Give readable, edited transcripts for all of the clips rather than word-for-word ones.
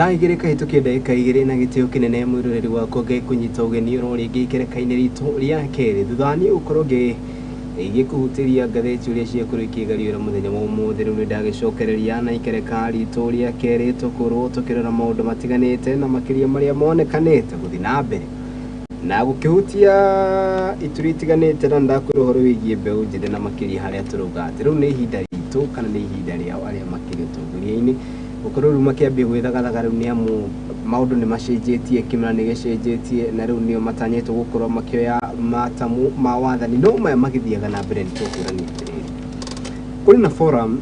Thaa 2 kahĩtũkia ndagĩka 2 na gĩtĩo kĩnene mwĩroreri wakwa ngĩkũnyita ũgeni oro rĩngĩ ikereka-inĩ ritũ rĩa kerĩ thutha wa niĩ gũkorwo ngĩkũhutĩria ngathĩti ũrĩa ciakorwo ikĩgariũra mũthenya wa ũmũthĩ. Rĩu nĩ ndagĩcokereria na ikereka ritũ rĩa kerĩ tũkorwo tũkĩrora maũndũ matiganĩte na makĩria marĩa monekanĩte gũthiĩ na mbere na gũkĩhutia ituri itiganĩte, na ndakwĩra ũhoro wĩgiĩ mbeũ njĩthĩ na makĩria harĩa tũrauga atĩ rĩu nĩ ihinda ritũ kana nĩ ihinda rĩao arĩa makĩrĩ ũtongoria-inĩ gũkorwo rĩu makĩambia gwĩthagathaga rĩu, nĩ amu maũndũ nĩ macenjetie, kĩmera nĩ gĩcenjetie, na rĩu nĩo matanyĩtwo gũkorwo makĩoya matamu ma wathani. No maya magĩthiaga na mbere, nĩ tũkũrania atĩrĩrĩ, kũrĩ na forum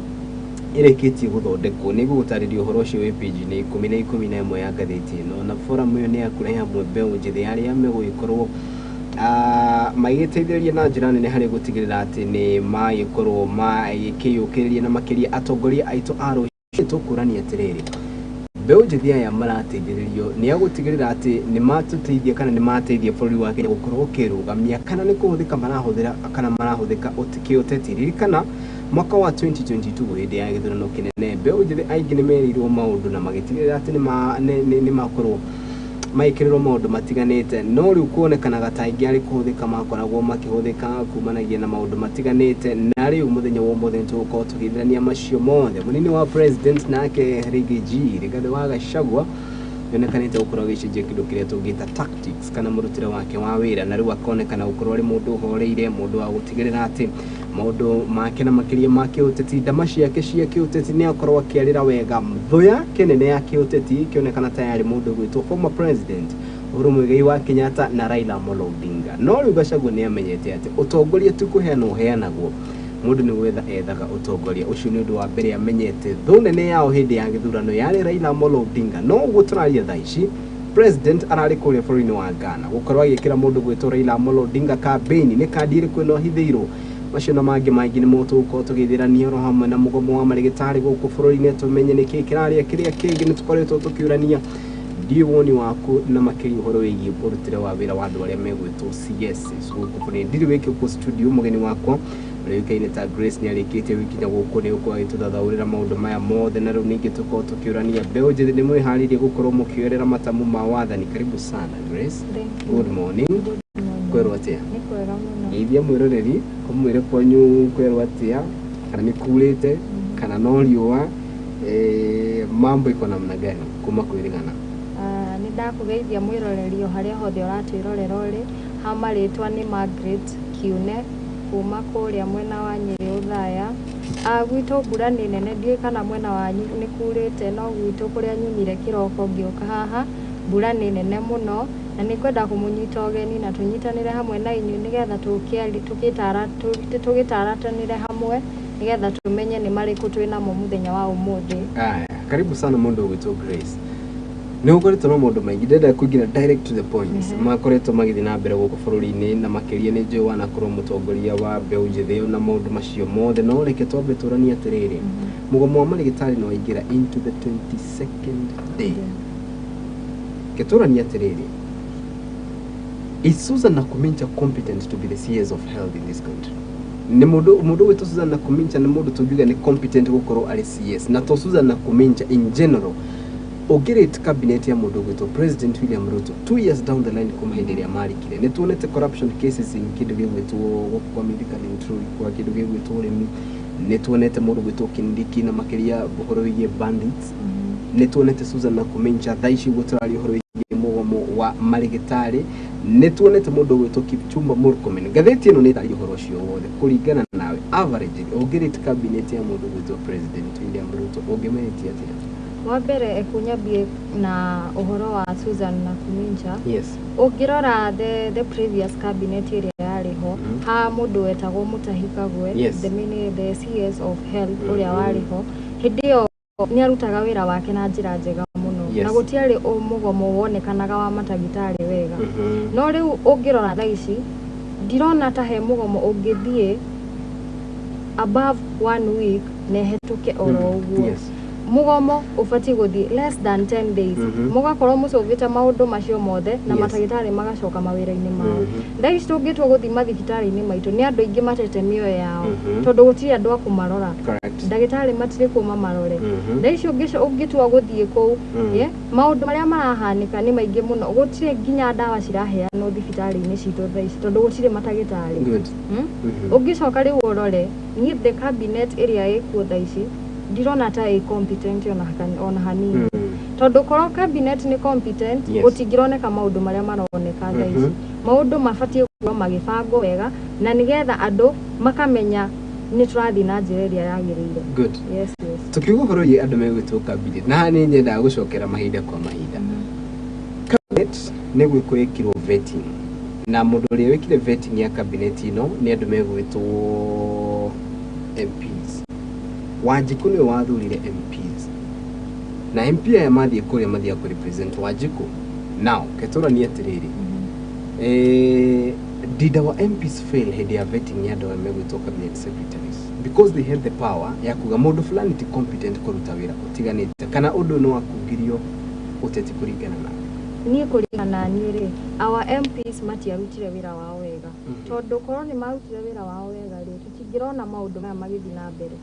ĩrĩkĩtie gũthondekwo. Nĩ ngũgũtarĩria ũhoro ũcio wĩ page-inĩ 10 na 11 ya ngathĩti ĩno, na forum ĩyo nĩ ya kũrehe hamwe mbeũ njĩthĩ arĩa megũgĩkorwo magĩteithĩrĩria na njĩra nene harĩ gũtigĩrĩra atĩ nĩ magĩkorwo magĩkĩyũkĩrĩria na makĩria atongoria aitũ a rũciũ. Tũkũrania atĩrĩrĩ, mbeũ njĩthĩ aya marateithĩrĩrio nĩ agũtigĩrĩra atĩ nĩ matũteithia kana nĩ mateithia bũrũri wa Kenya gũkorwo ũkĩrũgamia, kana nĩ kũhũthĩka marahũthĩra kana marahũthĩka kĩũteti. Ririkana mwaka wa 2022 hĩndĩ ya gĩthurano kĩnene, mbeũ njĩthĩ aingĩ nĩ merirwo maũndũ na magĩtigĩrĩra atĩ nĩ makorwo magĩkĩrĩrwo maũndũ matiganĩte, no rĩu kuonekanaga ta aingĩ arĩ kũhũthĩka makoragwo makĩhũthĩka kumanagia na maũndũ matiganĩte. Na rĩu mũthenya wa ũmũthĩ nĩ tũgũkorwo tũgĩthirania macio mothe. Mũnini wa president nake Riggy G Rigathĩ wa Gachagua nĩonekanĩte gũkorwo agĩcenjia kĩndũ kĩrĩa tũngĩta tactics kana mũrutĩre wake wa wĩra, na rĩu akonekana gũkorwo arĩ mũndũ ũhoreire, mũndũ wa gũtigĩrĩra atĩ maũndũ make na makĩria ma kĩũteti, ndama ciake cia kĩũteti nĩ akorwo akĩarĩra wega. Thũ yake nene ya kĩũteti ĩkĩonekana ta yarĩ mũndũ ũgwĩtwo former president Uhuru Muigai wa Kenyatta na Raila Amolo Odinga. No rĩu Gachagua nĩ amenyete atĩ ũtongoria ti kũheanwo ũheanagwo, mũndũ nĩ gwetha ethaga ũtongoria ũcio. Nĩ ũndũ wa mbere amenyete thũ nene yao hĩndĩ ya gĩthurano yarĩ Raila Amolo Odinga. No ũguo tũraria thaa ici, president ararĩ kũrĩa bũrũri-inĩ wa Ghana gũkorwo agĩkĩra mũndũ gwĩtwo Raila Amolo Odinga campaign. Nĩ kandi ĩrĩkũ ĩno ahithĩirwo? Macio na mangĩ maingĩ nĩmo tũgũkorwo tũgĩthĩrania oro hamwe na mũgomo wa marĩgĩtarĩ gũkũ bũrũri-inĩ, tũmenye nĩkĩ kĩrarĩa kĩrĩa kĩngĩ. Nĩ tũkoretwo tũkĩũrania ndiũ woni waku na makĩria ũhoro wĩgiĩ mũrutĩre wa wĩra wa andũ arĩa megwĩtwo CS gũkũ bũrũri-inĩ. Ndirĩ wĩke gũkũ studio, mũgeni wakwa ũrĩa ũĩkaine ta Grace nĩ arĩkĩtie gũkinya gũkũ, nĩ gũkorwo agĩtũthathaũrĩra maũndũ maya mothe. Na rĩu ningĩ tũkorwo tũkĩũrania, mbeũ njĩthĩ nĩ mwĩharĩirie gũkorwo mũkĩoerera matamu ma wathani? Karibu sana, Grace. Thank you. Good morning. Good morning. Kwerwo atĩa? Nĩ kwega mũno. Geithia mwĩroreri, ũmwĩre kwanyu kwerwo atĩa, kana nĩ kurĩte kana no riũa, mambo iko namna gani kuma kwĩrĩgana? Ah, nĩ ndakũgeithia mwĩroreri o harĩa hothe ũratwĩrorera ũrĩ. Ha marĩtwa nĩ Margaret Kiune kuma kũrĩa mwena wa Nyĩrĩ Ũthaya. Ah, gwitũ mbura nĩ nene, ndiũĩ kana mwena wanyu nĩ kurĩte, no gwitũ kũrĩa nyumire kĩroko ngĩũka haha mbura nĩ nene mũno, na nĩ kwenda kũmũnyita ũgeni na tũnyitanĩre hamwe na inyuĩ nĩgetha tũgĩtaratanĩre hamwe nĩgetha tũmenye nĩ marĩkũ twĩ namo mũthenya wa ũmũthĩ. Aya, karibu sana mũndũ ũgwĩtwo Grace. Nĩ gũkoretwo na maũndũ maingĩ, ndĩrenda kũingĩra direct to the point, makoretwo magĩthiĩ na mbere gũkũ bũrũri-inĩ, na makĩria nĩ njũĩ wanakorwo mũtongoria wa mbeũ njĩthĩ na maũndũ macio mothe. No reke twambe tũranie atĩrĩrĩ, mũgomo wa marĩgĩtarĩ nĩ waingĩra into the 22nd day. Reke tũranie atĩrĩrĩ, is Susan Nakhumicha competent to be the CS of health in this country? Nĩ mũndũ ũgwĩtwo Susan Nakhumicha nĩ mũndũ tũngiuga nĩ competent gũkorwo arĩ CS? Na to Susan Nakhumicha in general, ũngĩrate cabinet ya mũndũ ũgwĩtwo President William Ruto 2 years down the line kuma hĩndĩ ĩrĩa marikire? Nĩ tuonete corruption cases in kĩndũ gĩgwĩtwo gũkũ kwa medical intrui, kwa kĩndũ gĩgwĩtwo ũrĩmi. Nĩ tuonete mũndũ ũgwĩtwo Kindiki na makĩria ũhoro wĩgiĩ bandits. Nĩ tuonete Susan Nakhumicha thaa ici ũguo tũraria ũhoro wĩgiĩ mũgomo wa marĩgĩtarĩ. Nĩ tuonete mũndũ ũgwĩtwo Kipchumba Murkomen. Ngathĩti ĩno nĩ ĩtaria ũhoro ũcio wothe. Kũringana nawe, average ũngĩrate cabinet ya mũndũ ũgwĩtwo President William Ruto, ũngĩmĩrĩtie atĩa? Wa mbere ekunyambie na ũhoro wa Susan Nakhumicha. Ũngĩrora the previous cabinet ĩrĩa yarĩ ho, ha mũndũ wetagwo Mutahi Kagwe, the CS of health ũrĩa warĩ ho hĩndĩ ĩyo, nĩ arutaga wĩra wake na njĩra njega mũno, na gũtiarĩ mũgomo wonekanaga wa matagĩtarĩ wega. No rĩu ũngĩrora thaa ici, ndirona ta he mũgomo ũngĩthiĩ above one week na ĩhetũke oro ũguo. Mũgomo ũbatiĩ gũthiĩ less than 10 days, mũgakorwo mũcũvĩte maũndũ macio mothe na matagĩtarĩ magacoka mawĩra-inĩ mao. Thaa ici tũngĩtua gũthiĩ mathibitarĩ-inĩ maitũ, nĩ andũ aingĩ matete mĩoyo yao, tondũ gũtirĩ andũ a kũmarora. Ndagĩtarĩ matirĩ kuo mamarore. Thaa ici ũngĩtua gũthiĩ kũu, maũndũ marĩa marahanĩka nĩ maingĩ mũno. Gũtirĩ nginya ndawa ciraheanwo thibitarĩ-inĩ citũ thaa ici, tondũ gũtirĩ matagĩtarĩ. Ũngĩcoka rĩu ũrore, niĩ the cabinet ĩrĩa ĩkuo thaa ici ndirona ta ĩ competent ona hanini, tondũ korwo cabinet nĩ competent, gũtingĩroneka maũndũ marĩa maroneka thaa ici. Maũndũ mabatiĩ gũkorwo magĩbangwo wega na nĩgetha andũ makamenya nĩ tũrathiĩ na njĩra ĩrĩa yagĩrĩire. Yes. Tukiuga ũhoro wĩgiĩ andũ megwĩtwo cabinet, na haha nĩ nyendaga gũcokera mahinda kwa mahinda. Cabinet nĩ gwĩkwo vetting, na mũndũ ũrĩa wĩkire vetting ya cabinet ĩno nĩ andũ megwĩtwo MPs. Wanjikũ nĩwe wathurire MPs, na MP aya mathiĩ kũrĩa mathiaga kũ represent Wanjikũ. Now ketũranie atĩrĩrĩ, did our MPs fail hĩndĩ ya vetting ya andũ aya megwĩtwo cabinet secretaries, because they had the power ya kuga mũndũ fulani ti competent kũruta wĩra ũtiganĩte, kana ũndũ no akungirio ũteti kũringana na Niĩ kũringana na niĩ rĩ, our MPs matiarutire wĩra wao wega, tondũ korwo nĩ marutire wĩra wao wega rĩ, tũtingĩrona maũndũ maya magĩthiĩ na mbere.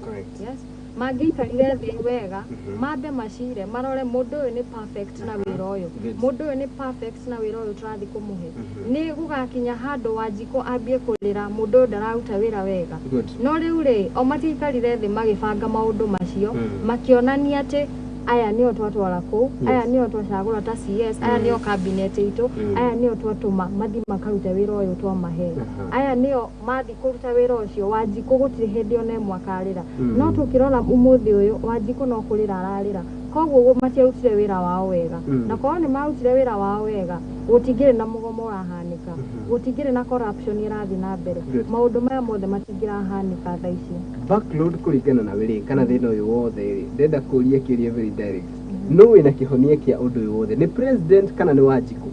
Yes, mangĩikarire thĩ wega, mambe macire marore mũndũ ũyũ nĩ perfect na wĩra ũyũ, mũndũ ũyũ nĩ perfect na wĩra ũyũ tũrathiĩ kũmũhe. Nĩ gũgakinya handũ Wanjikũ ambie kũrĩra mũndũ ũyũ ndararuta wĩra wega. No rĩu rĩ, o matiaikarire thĩ magĩbanga maũndũ macio, makĩonania atĩ aya nĩo twatwara kũu, aya nĩo twacagũra ta CS, aya nĩo cabinet itũ, aya nĩo twatũma mathiĩ makarute wĩra ũyũ twamahe, aya nĩo mathiĩ kũruta wĩra ũcio, Wanjikũ gũtirĩ hĩndĩ ona ĩmwe akarĩra. No tũkĩrora ũmũthĩ ũyũ, Wanjikũ no kũrĩra ararĩra. Koguo matiarutire wĩra wao wega, na korwo nĩ marutire wĩra wao wega, gũtingĩrĩ na mũgomo ũrahanĩka, gũtingĩrĩ na corruption ĩrathiĩ na mbere. Maũndũ maya mothe matingĩrahanĩka thaa ici. Backload kũringana na wĩrĩ kana thĩna ũyũ wothe rĩ, ndenda kũria kĩũria very direct, no wĩna kĩhonia kĩa ũndũ ũyũ wothe, nĩ president kana nĩ Wanjikũ?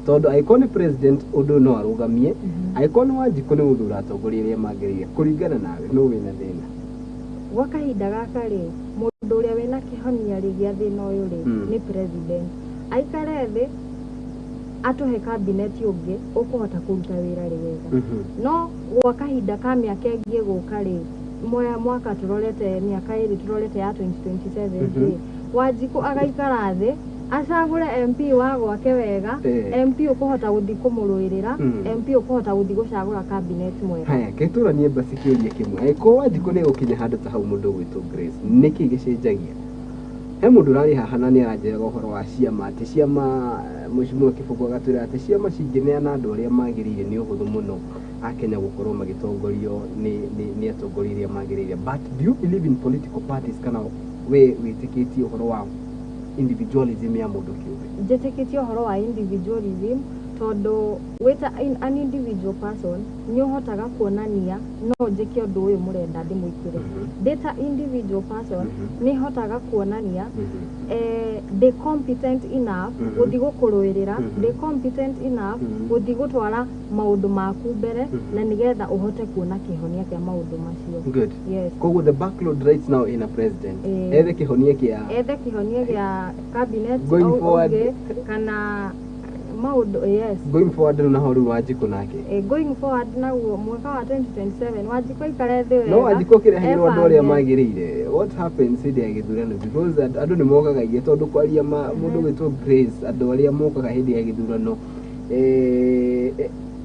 Tondũ angĩkorwo nĩ president, ũndũ ũyũ no arũgamie. Angĩkorwo nĩ Wanjikũ, nĩ gũthura atongoria arĩa magĩrĩire. Kũringana nawe, no wĩna thĩna? Gwa kahinda gaka rĩ, mũndũ ũrĩa wĩna kĩhonia rĩ gĩa thĩna ũyũ rĩ, nĩ president. Aikare thĩ atũhe cabinet ũngĩ ũkũhota kũruta wĩra rĩ wega. No gwa kahinda ka mĩaka ĩngĩ ĩgũka rĩ, mwaka tũrorete, mĩaka 2 tũrorete ya 2027 rĩ, Wanjikũ agaikara thĩ acagũre MP wa gwake wega, MP ũkũhota gũthiĩ kũmũrũĩrĩra, MP ũkũhota gũthiĩ gũcagũra cabinet mwega. Haya, ketũranie basi kĩũria kĩmwe. Angĩkorwo Wanjikũ nĩ gũkinya handũ ta hau, mũndũ ũgwĩtwo Grace, nĩkĩ gĩcenjagia? He mũndũ ũrarĩ haha na nĩ aranjĩraga ũhoro wa ciama, atĩ ciama, Mheshimiwa Kĩbũgũ agatwĩra atĩ ciama cingĩneana andũ arĩa magĩrĩire, nĩ ũhũthũ mũno akenya gũkorwo magĩtongorio nĩ atongoria arĩa magĩrĩire. But do you believe in political parties, kana we wĩtĩkĩtie ũhoro wa individualism ya mũndũ kĩũmbe? Njĩtĩkĩtie ũhoro wa individualism, tondũ wĩta an individual person nĩ ũhotaga kuonania no njĩke ũndũ ũyũ mũrenda ndĩmwĩkĩre. Ndĩ ta individual person, nĩ hotaga kuonania ndĩ competent enough gũthiĩ gũkũrũĩrĩra, ndĩ competent enough gũthiĩ gũtwara maũndũ maku mbere, na nĩgetha ũhote kuona kĩhonia kĩa maũndũ macio. Yes. Koguo the backload right now ina president ethe kĩhonia kĩa ethe kĩhonia gĩa cabinet Going forward. Ũngĩ, kana maũndũ, yes. Going forward rĩu naho rĩu Wanjikũ nake? Going forward naguo mwaka wa 2027, Wanjikũ aikare thĩ wega. No Wanjikũ ũkĩrehagĩrwo andũ arĩa ebange. Magĩrĩire, what happens hĩndĩ ya gĩthurano? Because andũ nĩ mokaga aingĩ, tondũ kwaria ma, mũndũ gwĩtwo Grace, andũ arĩa mokaga hĩndĩ ya gĩthurano,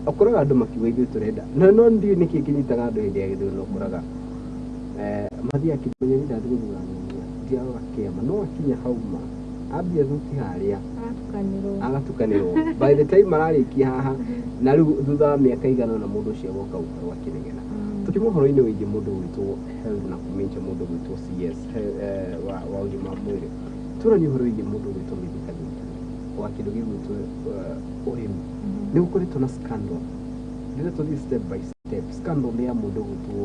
ũkoraga andũ makiuga ithuĩ tũrenda, no ndiũĩ nĩkĩ kĩnyitaga andũ hĩndĩ ya gĩthurano. Ũkoraga mathiaga kĩmenya nĩ ndathiĩ gũthurana, ndirarora kĩama, no akinya hau ma ambia thuti harĩa Agatukanĩrwo. Agatukanĩrwo. By the time mararĩkia haha na rĩu thutha wa mĩaka igana ũna, mũndũ ũcio agoka gũkorwo akĩnegena. Tukiuma ũhoro-inĩ wĩgiĩ mũndũ gwĩtwo health na kũmention mũndũ gwĩtwo CS wa ũgima wa mwĩrĩ, tũranie ũhoro wĩgiĩ mũndũ gwĩtwo Mithika Linturi wa kĩndũ gĩgwĩtwo ũrĩmi. Nĩ gũkoretwo na scandal. Rĩrĩa tũthiĩ step by step, scandal nĩ ya mũndũ gwĩtwo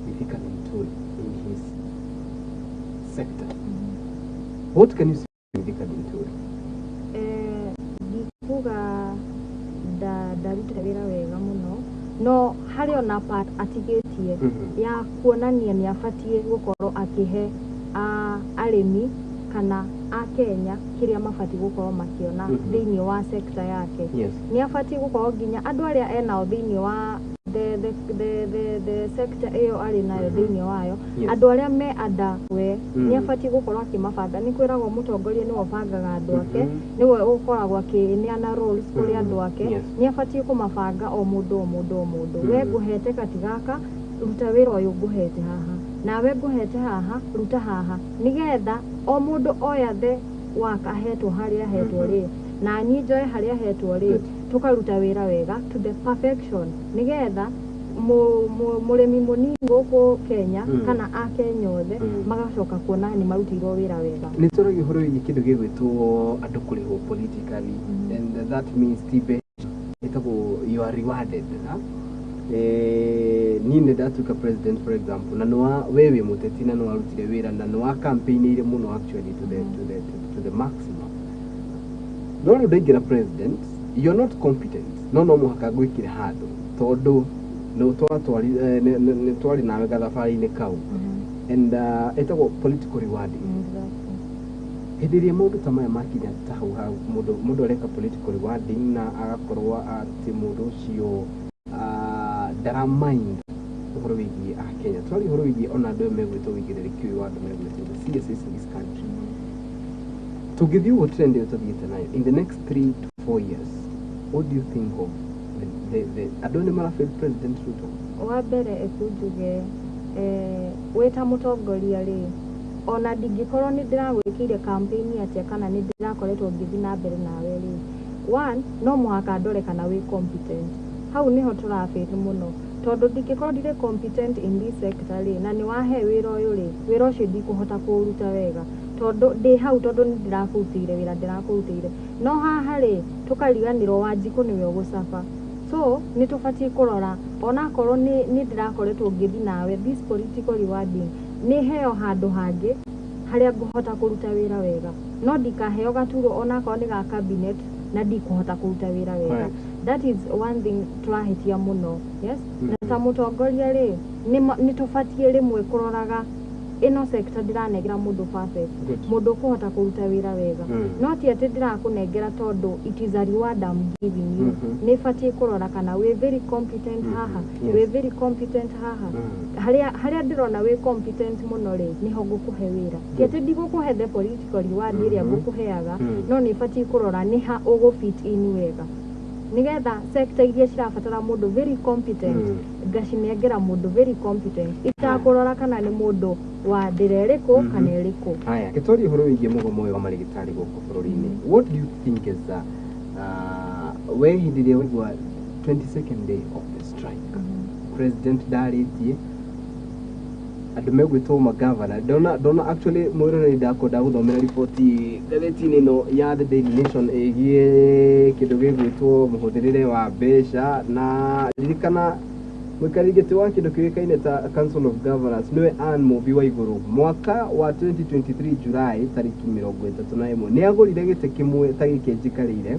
Mithika Linturi in his sector. What can you say, Mithika Linturi? Ndikuga ndarutire wĩra wega mũno, no harĩ ona part atigĩtie ya kuonania nĩ abatiĩ gũkorwo akĩhe a arĩmi kana a Kenya kĩrĩa mabatiĩ gũkorwo makĩona thĩinĩ wa sector yake. Nĩ abatiĩ gũkorwo nginya andũ arĩa enao thĩinĩ wa the sector ĩyo arĩ nayo thĩinĩ wayo, andũ arĩa me under we, nĩ abatiĩ gũkorwo akĩmabanga. Nĩ kwĩragwo mũtongoria nĩwe ũbangaga andũ ake, nĩwe ũkoragwo akĩneana roles kũrĩ andũ ake. Nĩ abatiĩ kũmabanga o mũndũ o mũndũ o mũndũ. We ngũhete kati gaka, ruta wĩra ũyũ ngũhete haha, nawe ngũhete haha, ruta haha, nĩgetha o mũndũ oya the work ahetwo harĩa ahetwo rĩ, na niĩ njoe harĩa ahetwo rĩ, tũkaruta wĩra wega to the perfection, nĩgetha mũrĩmi mũnini gũkũ Kenya kana a Kenya othe magacoka kuona nĩ marutĩirwo wĩra wega. Nĩ tũragia ũhoro wĩgiĩ kĩndũ gĩgwĩtwo andũ kũrĩhwo politically, and that means ti mbeca, ĩtagwo you are rewarded, ha? Niĩ nĩ ndatuĩka president, for example, na nĩwa we wĩ mũteti na nĩwarutire wĩra na nĩwa campaignĩire mũno actually to the maximum, no rĩu ndaingĩra president, you're not competent, no mũhaka ngwĩkĩre handũ tondũ nĩ twarĩ nawe gathabarĩ-inĩ kau, and ĩtagwo political rewarding. Hĩndĩ ĩrĩa maũndũ ta maya makinya ta hau ha mũndũ areka political rewarding na agakorwo atĩ mũndũ ũcio ndaramind ũhoro wĩgiĩ Akenya, tũraria ũhoro wĩgiĩ ona andũ aya megwĩtwo wĩigĩrĩrĩki ũyũ wa andũ megwĩtwo the CSs in this country. Tũngĩthiĩ ũguo trend ĩyo tũthiĩte nayo in the next 3 to 4 years, what do you think of the andũ nĩ marafail President Ruto? Wa mbere ekunjuge, wĩ ta mũtongoria rĩ, ona ndingĩkorwo nĩ ndĩragwĩkĩire campaign atĩa kana nĩ ndĩrakoretwo ngĩthiĩ na mbere nawe rĩ, one, no mũhaka ndore kana wĩ competent. Hau nĩho tũrafail mũno, tondũ ndingĩkorwo ndirĩ competent in this sector rĩ, na nĩ wahe wĩra ũyũ rĩ, wĩra ũcio ndikũhota kũũruta wega, tondũ ndĩ hau tondũ nĩ ndĩrakũrutĩire wĩra, ndĩrakũrutĩire, no haha rĩ, tũkariganĩrwo Wanjikũ nĩwe ũgũcaba. So nĩ tũbatiĩ kũrora onakorwo nĩ ndĩrakoretwo ngĩthiĩ nawe, this political rewarding nĩ heo handũ hangĩ harĩa ngũhota kũruta wĩra wega, no ndikaheo gaturwa onakorwo nĩ ga cabinet na ndikũhota kũruta wĩra wega. That is one thing tũrahĩtia mũno, yes. Na ta mũtongoria rĩ, nĩ tũbatiĩ rĩmwe kũroraga ĩno sector ndĩranengera mũndũ perfect, mũndũ ũkũhota kũruta wĩra wega, no ti atĩ ndĩrakũnengera tondũ it is a reward I'm giving you. Nĩ batiĩ kũrora kana wĩ very competent haha, wĩ very competent haha, harĩa ndĩrona wĩ competent mũno rĩ, nĩho ngũkũhe wĩra. Ti atĩ ndigũkũhe the political reward ĩrĩa ngũkũheaga, no nĩ batiĩ kũrora nĩ ha ũgũ fit in wega, nĩgetha sector iria cirabatara mũndũ very competent ngacinengera mũndũ very competent, itakũrora kana nĩ mũndũ wa ndĩra ĩrĩkũ kana ĩrĩkũ. Haya, gĩtwarie ũhoro wĩgiĩ mũgomo ũyũ wa marĩgĩtarĩ gũkũ bũrũri-inĩ. What do you think is we hĩndĩ ĩrĩa waigua 22nd day of the strike, president ndarĩtie, andũ megwĩtwo magavana, ndona actually mwĩroreri ndakwenda gũthomera riboti ngathĩti-inĩ ĩno ya The Daily Nation ĩgiĩ kĩndũ gĩgwĩtwo mũhũthĩrĩre wa mbeca, na ririkana mũikarĩri gĩtĩ wa kĩndũ kĩũĩkaine ta Council of Governors nĩwe Ann Mũmbi wa Igũrũ, mwaka wa 2023 July tarĩki 31 nĩ agũrire gĩtĩ kĩmwe ta gĩkĩ njikarĩire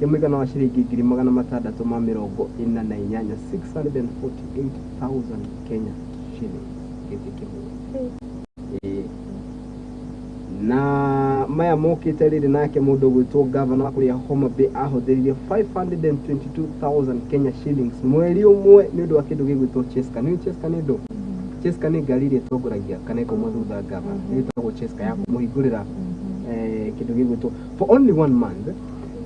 kĩa mũigana wa ciringi 648,000, 648,000 Kenya shillings, gĩtĩ kĩmwe. Ĩĩ. Na maya mokĩte rĩrĩ, nake mũndũ ũgwĩtwo gavana wa kũrĩa Homa Bay ahũthĩrire 522,000 Kenya shillings mweri ũmwe nĩ ũndũ wa kĩndũ gĩgwĩtwo Cheska. Nĩ Cheska nĩ ndũ? Cheska nĩ ngari ĩrĩa ĩtongoragia kana ĩkauma thutha gavana, nĩ ĩtagwo Cheska ya kũmũhingũrĩra, kĩndũ gĩgwĩtwo, for only one month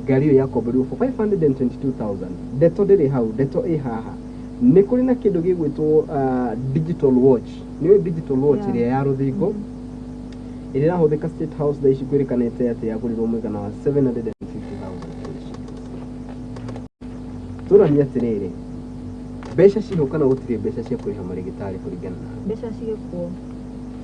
ngari ĩyo yakomborirwo for 522,000. Ndeto ndĩrĩ hau, ndeto ĩ haha. Nĩ kũrĩ na kĩndũ gĩgwĩtwo digital watch. Nĩ digital watch ĩrĩa ya rũthingo ĩrĩa ĩrahũthĩka State House thaa ici, kwĩrĩkanĩte atĩ yagũrirwo mũigana wa 750,000 Kenya shillings. Tũranie atĩrĩrĩ, mbeca ciho kana gũtirĩ mbeca cia kũrĩha marĩgĩtarĩ kũringana na Mbeca ciĩkuo,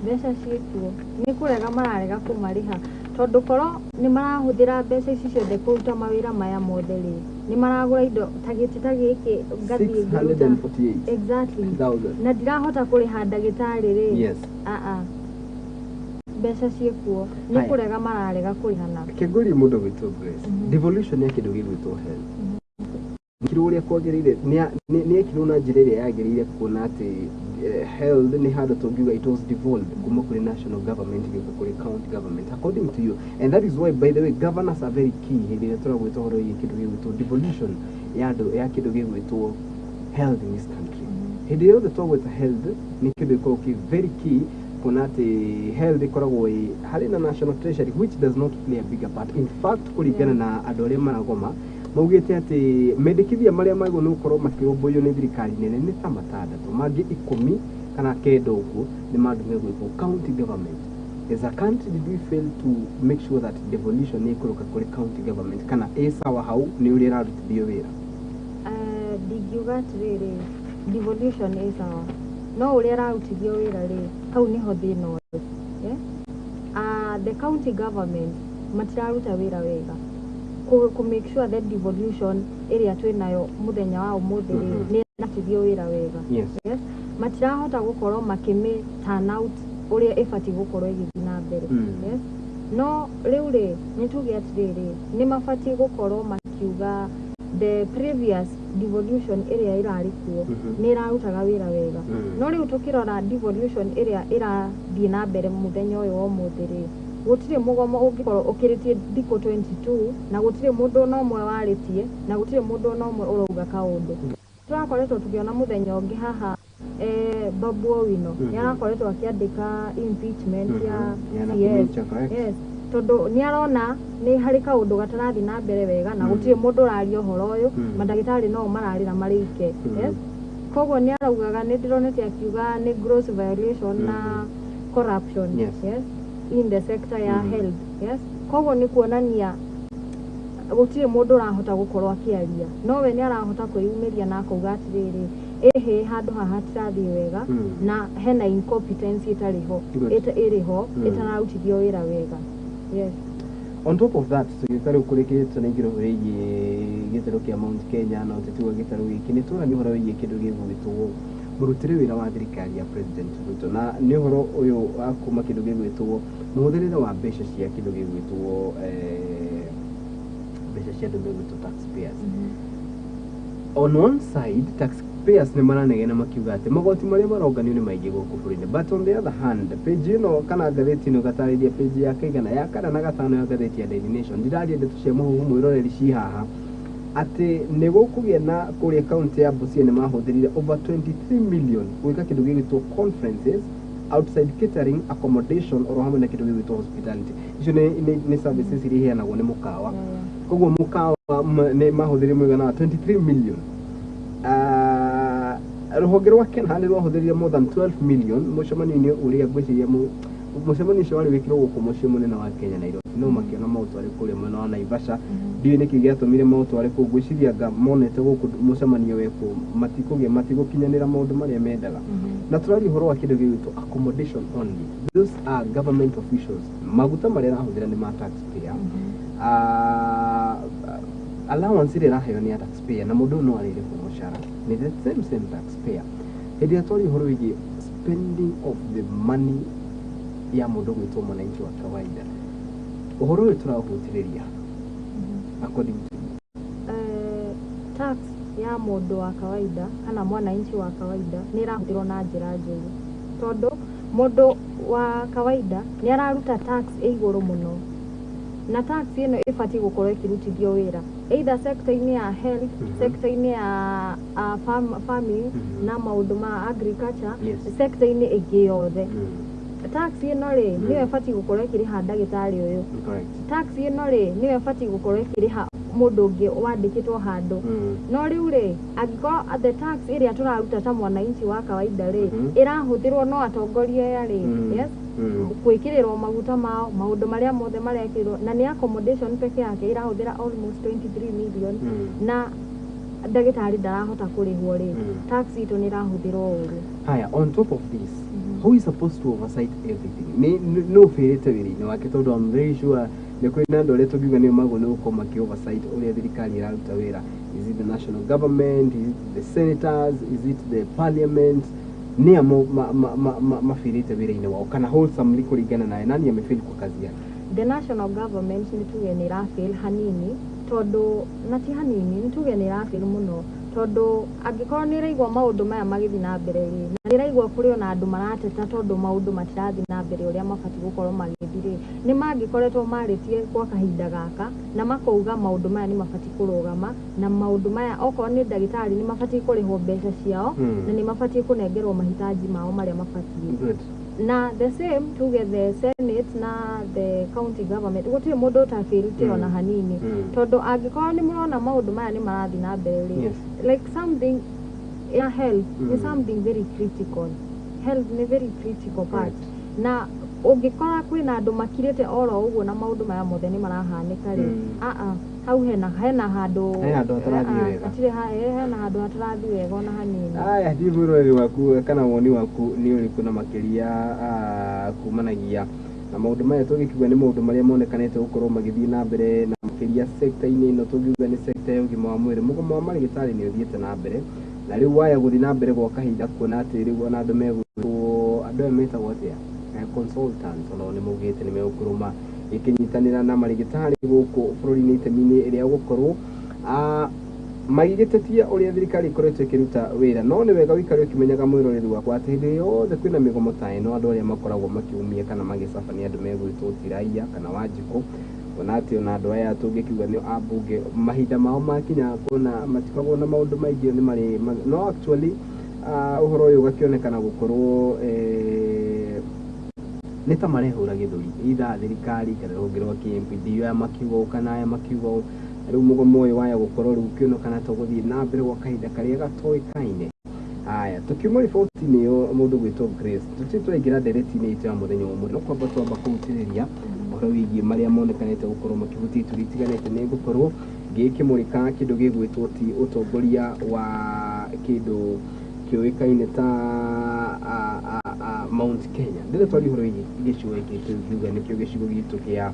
mbeca ciĩkuo, nĩ kũrega mararega kũmarĩha, tondũ korwo nĩ marahũthĩra mbeca ici ciothe kũruta mawĩra maya mothe rĩ, nĩ maragũra indo ta gĩtĩ ta gĩkĩ ngathiĩ ngĩruta 648 exactly na ndirahota kũrĩha ndagĩtarĩ rĩ. Aa, mbeca ciĩkuo, nĩ Haya. kũrega mararega kũrĩhana. Kĩngũrie mũndũ gwĩtwo Grace, devolution ya kĩndũ gĩgwĩtwo health ekirwo ũrĩa kwagĩrĩire? Nĩ ekirwo na njĩra ĩrĩa yagĩrĩire, kuona atĩ Health nĩ handũ tũngiuga it was devolved kuma kũrĩ national government gĩũka kũrĩ county government, according to you, and that is why, by the way, governors are very key hĩndĩ ĩrĩa tũragwĩta ũhoro wĩgiĩ kĩndũ gĩgwĩtwo devolution ya andũ ya kĩndũ gĩgwĩtwo health in this country. Hĩndĩ yothe twagwĩta health, nĩ kĩndũ gĩkoragwo kĩ very key, kuona atĩ health ĩkoragwo ĩ harĩ na national treasury, which does not play a bigger part. In fact, kũringana na andũ arĩa maragoma, maugĩte atĩ mendekithia marĩa magĩrĩirwo nĩ gũkorwo makĩrũmbũiyo nĩ thirikari nene nĩ ta matandatũ, mangĩ 19 ũguo nĩ mandũ megwĩtwo county government. As a country, did we fail to make sure that devolution nĩ ĩkũrũka kũrĩ county government, kana ĩ sawa hau nĩ ũrĩa ĩrarutithio wĩra? Ndingiuga atĩrĩrĩ, devolution ĩ sawa, no ũrĩa ĩrarutithio wĩra rĩ, hau nĩho thĩna ũrĩ, yeah? The county government matiraruta wĩra wega kũ make sure that devolution ĩrĩa twĩnayo mũthenya wa ũmũthĩ rĩ, nĩ ĩrarutithio wĩra wega. Yes. Matirahota gũkorwo makĩmĩ turn out ũrĩa ĩbatiĩ gũkorwo ĩgĩthiĩ na mbere. Yes. No rĩu rĩ, nĩ tuge atĩrĩrĩ, nĩ mabatiĩ gũkorwo makiuga the previous devolution ĩrĩa ĩrarĩ kuo nĩ ĩrarutaga wĩra wega. No rĩu tũkĩrora devolution ĩrĩa ĩrathiĩ na mbere mũthenya ũyũ wa ũmũthĩ rĩ, gũtirĩ mũgomo ũngĩkorwo ũkĩrĩtie thikũ 22 na gũtirĩ mũndũ ona ũmwe warĩtie, na gũtirĩ mũndũ ona ũmwe ũrauga kaũndũ. Tũrakoretwo tũkĩona mũthenya ũngĩ haha, Babu Owino nĩ arakoretwo akĩandĩka impeachment ya Ya CS. Nakhumicha, correct. Yes, tondũ nĩ arona nĩ harĩ kaũndũ gatarathiĩ na mbere wega na gũtirĩ mũndũ ũraria ũhoro ũyũ. Mandagĩtarĩ no mararĩra marĩ ike. Yes, koguo nĩ araugaga, nĩ ndĩronete akiuga nĩ gross violation na corruption, yes, in the sector ya health. Yes, koguo nĩ kuonania gũtirĩ mũndũ ũrahota gũkorwo akĩaria, no we nĩ arahota kwĩyumĩria na akauga atĩrĩrĩ, ĩhĩ, handũ haha hatirathiĩ wega na hena incompetence ĩtarĩ ho, ĩrĩ ho, ĩtararutithio wĩra wega. Yes. On top of that, tũgĩũka rĩu kũrĩkĩrĩria, tũnaingĩra ũhoro wĩgiĩ gĩtarũ kĩa Mount Kenya na ũteti wa gĩtarũ gĩkĩ, nĩ tũrania ũhoro wĩgiĩ kĩndũ gĩgwĩtwo mũrutĩre wĩra wa thirikari ya President Ruto, na nĩ ũhoro ũyũ wa kuma kĩndũ gĩgwĩtwo mũhũthĩrĩre wa mbeca cia kĩndũ gĩgwĩtwo mbeca cia andũ megwĩtwo taxpayers. On one side, taxpayers nĩ maranegena makiuga atĩ magoti marĩa maronganio nĩ maingĩ gũkũ bũrũri-inĩ, but on the other hand, page ĩno kana ngathĩti ĩno ĩgatarĩria page ya kaigana ya kana na gatano ya ngathĩti ya Daily Nation, ndiraria ndeto cia mũhuhu mwĩroreri ci haha, atĩ nĩ gũkũgĩa na kũrĩa kaunti ya Busia nĩ mahũthĩrire over 23 million gwĩka kĩndũ gĩgwĩtwo conferences, outside catering, accommodation, oro hamwe na kĩndũ gĩgwĩtwo hospitality. Icio nĩ services iria iheanagwo nĩ mũkawa. Koguo mũkawa nĩ mahũthĩrire mũigana wa 23 million. Rũhonge rwa Kenya nĩ rwahũthĩrire more than 12 million mũcemanio-inĩ ũrĩa ngwĩciria mũcemanio ũcio warĩ wĩkĩrwo gũkũ mũciĩ mũnene wa Kenya, Nairobi, no makĩona maũtware kũrĩa mwena wa Naivasha. Ndiũĩ nĩkĩ gĩatũmire maũtware kũu. Ngwĩciria anga monete gũkũ mũcemanio wekwo matikũgĩa matigũkinyanĩra maũndũ marĩa mendaga. Na tũraria ũhoro wa kĩndũ gĩgwĩtwo accommodation only. Those are government officials. Maguta marĩa arahũthĩra nĩ ma taxpayer, allowance ĩrĩa ĩraheo nĩ ya taxpayer, na mũndũ ũyũ no arĩrĩhwo mũcara nĩ the same same taxpayer. Hĩndĩ ĩrĩa twaria ũhoro wĩgiĩ spending of the money ya mũndũ gwĩtwo mwananchi wa kawaida, ũhoro ũyũ tũraũhutĩrĩria, according to you? Tax ya mũndũ wa kawaida kana mwananchi wa kawaida nĩ ĩrahũthĩrwo na njĩra njũru, tondũ mũndũ wa kawaida nĩ araruta tax ĩ igũrũ mũno, na tax ĩno ĩbatiĩ gũkorwo ĩkĩrutithio wĩra either sector-inĩ ya health, sector-inĩ ya farming na maũndũ ma agriculture, sector-inĩ ĩngĩ yothe. Tax ĩno rĩ, nĩyo ĩbatiĩ gũkorwo ĩkĩrĩha ndagĩtarĩ ũyũ. Tax ĩno rĩ, nĩyo ĩbatiĩ gũkorwo ĩkĩrĩha mũndũ ũngĩ wandĩkĩtwo handũ. No rĩu rĩ, angĩkorwo the tax ĩrĩa tũraruta ta mwananchi wa kawaida rĩ, ĩrahũthĩrwo no atongoria aya rĩ, yes, gwĩkĩrĩrwo maguta mao, maũndũ marĩa mothe marekĩrwo, na nĩ accommodation peke yake ĩrahũthĩra almost 23 million, na ndagĩtarĩ ndarahota kũrĩhwo rĩ, tax itũ nĩ ĩrahũthĩrwo ũru. Haya, on top of this, who is supposed to oversight everything? Nĩ no ũbĩrĩte wĩra-inĩ wake, tondũ I'm very sure nĩ kũrĩ na andũ arĩa tũngiuga nĩo magwo nĩ gũkorwo makĩ oversight ũrĩa thirikari ĩraruta wĩra. Is it the national government? Is it the senators? Is it the parliament? Nĩ a mabĩrĩte wĩra-inĩ wao, kana wholesomely kũringana naye, nani amefail kwa kazi yake? The national government nĩ tuge nĩ ĩrafail hanini, tondũ na ti hanini, nĩ tuge nĩ ĩrafail mũno. Tondũ angĩkorwo nĩ ĩraigua maũndũ maya magĩthiĩ na mbere rĩ, na nĩ ĩraigua kũrĩ ona andũ marateta tondũ maũndũ matirathiĩ na mbere ũrĩa mabatiĩ gũkorwo magĩthiĩ rĩ, nĩ mangĩkoretwo marĩtie gwa kahinda gaka na makauga maũndũ maya nĩ mabatiĩ kũrũgama, na maũndũ maya okorwo nĩ ndagĩtarĩ nĩ mabatiĩ kũrĩhwo mbeca ciao, na nĩ mabatiĩ kũnengerwo mahitaji mao marĩa mabatiĩ. Na the same tuge the Senate na the county government, gũtirĩ mũndũ ũtabĩrĩte ona hanini, tondũ angĩkorwo nĩ mũrona maũndũ maya nĩ marathiĩ na mbere rĩ, like something ya health ni something very critical. Health ni very critical part. Na ũngĩkora kwĩna andũ makirĩte oro ũguo na maũndũ maya mothe nĩ marahanĩka rĩ, hau hena handũ He handũ hatarathiĩ wega. Hatirĩ hena handũ hatarathiĩ wega ona hanini. Aya, ndiĩ mwĩroreri waku kana woni waku nĩ ũrĩkũ na makĩria kumanagia na maũndũ maya tũgĩkiuga nĩ maũndũ marĩa monekanĩte gũkorwo magĩthiĩ na mbere na makĩria sector-inĩ ĩno tũngiuga nĩ sector ya ũgima wa mwĩrĩ. Mũgomo wa marĩgĩtarĩ nĩ ũthiĩte na mbere na rĩu waya gũthiĩ na mbere gwa kahinda kuona atĩ rĩu ona andũ megwĩtwo andũ aya metagwo atĩa, consultants, onao nĩ maugĩte nĩ megũkorwo magĩkĩnyitanĩra na marĩgĩtarĩ gũkũ bũrũri-inĩ itemi-inĩ rĩa gũkorwo magĩgĩtetia ũrĩa thirikari ĩkoretwo ĩkĩruta wĩra. No nĩ wega ũikare ũkĩmenyaga mwĩroreri wakwa atĩ hĩndĩ yothe kwĩna mĩgomo ta ĩno andũ arĩa makoragwo makĩumia kana magĩcabania andũ megwĩtwo Tiraiya kana Wanjikũ, kuona atĩ ona andũ aya tũngĩkiuga nĩ ambunge mahinda mao makinya kuona matikoragwo na maũndũ maingĩ nĩ marĩ no actually ũhoro ũyũ ũgakĩonekana gũkorwo nĩ ta marehũra gĩthũri either thirikari kana rũhonge rwa KMPD, aya makiuga ũũ kana aya makiuga ũũ. Rĩu mũgomo ũyũ waya gũkorwo rĩu ũkĩonekana ta ũgũthiĩ na mbere gwa kahinda karĩa gatoĩkaine. Haya, tukiuma riboti-inĩ ĩyo mũndũ gwĩtwo Grace, tũtirĩ tũraingĩra ndereti-inĩ itũ ya mũthenya ũmũthĩ, no kwamba twamba kũhutĩrĩria ũhoro wĩgiĩ marĩa monekanĩte gũkorwo makĩhutia ituri itiganĩte. Nĩ ngũkorwo ngĩkĩmũrĩka kĩndũ gĩgwĩtwo ti ũtongoria wa kĩndũ kĩũĩkaine ta Mount Kenya. Ndĩrĩ twaria ũhoro wĩgiĩ gĩcigo gĩkĩ tũngiuga nĩkĩo gĩcigo gitũ kĩa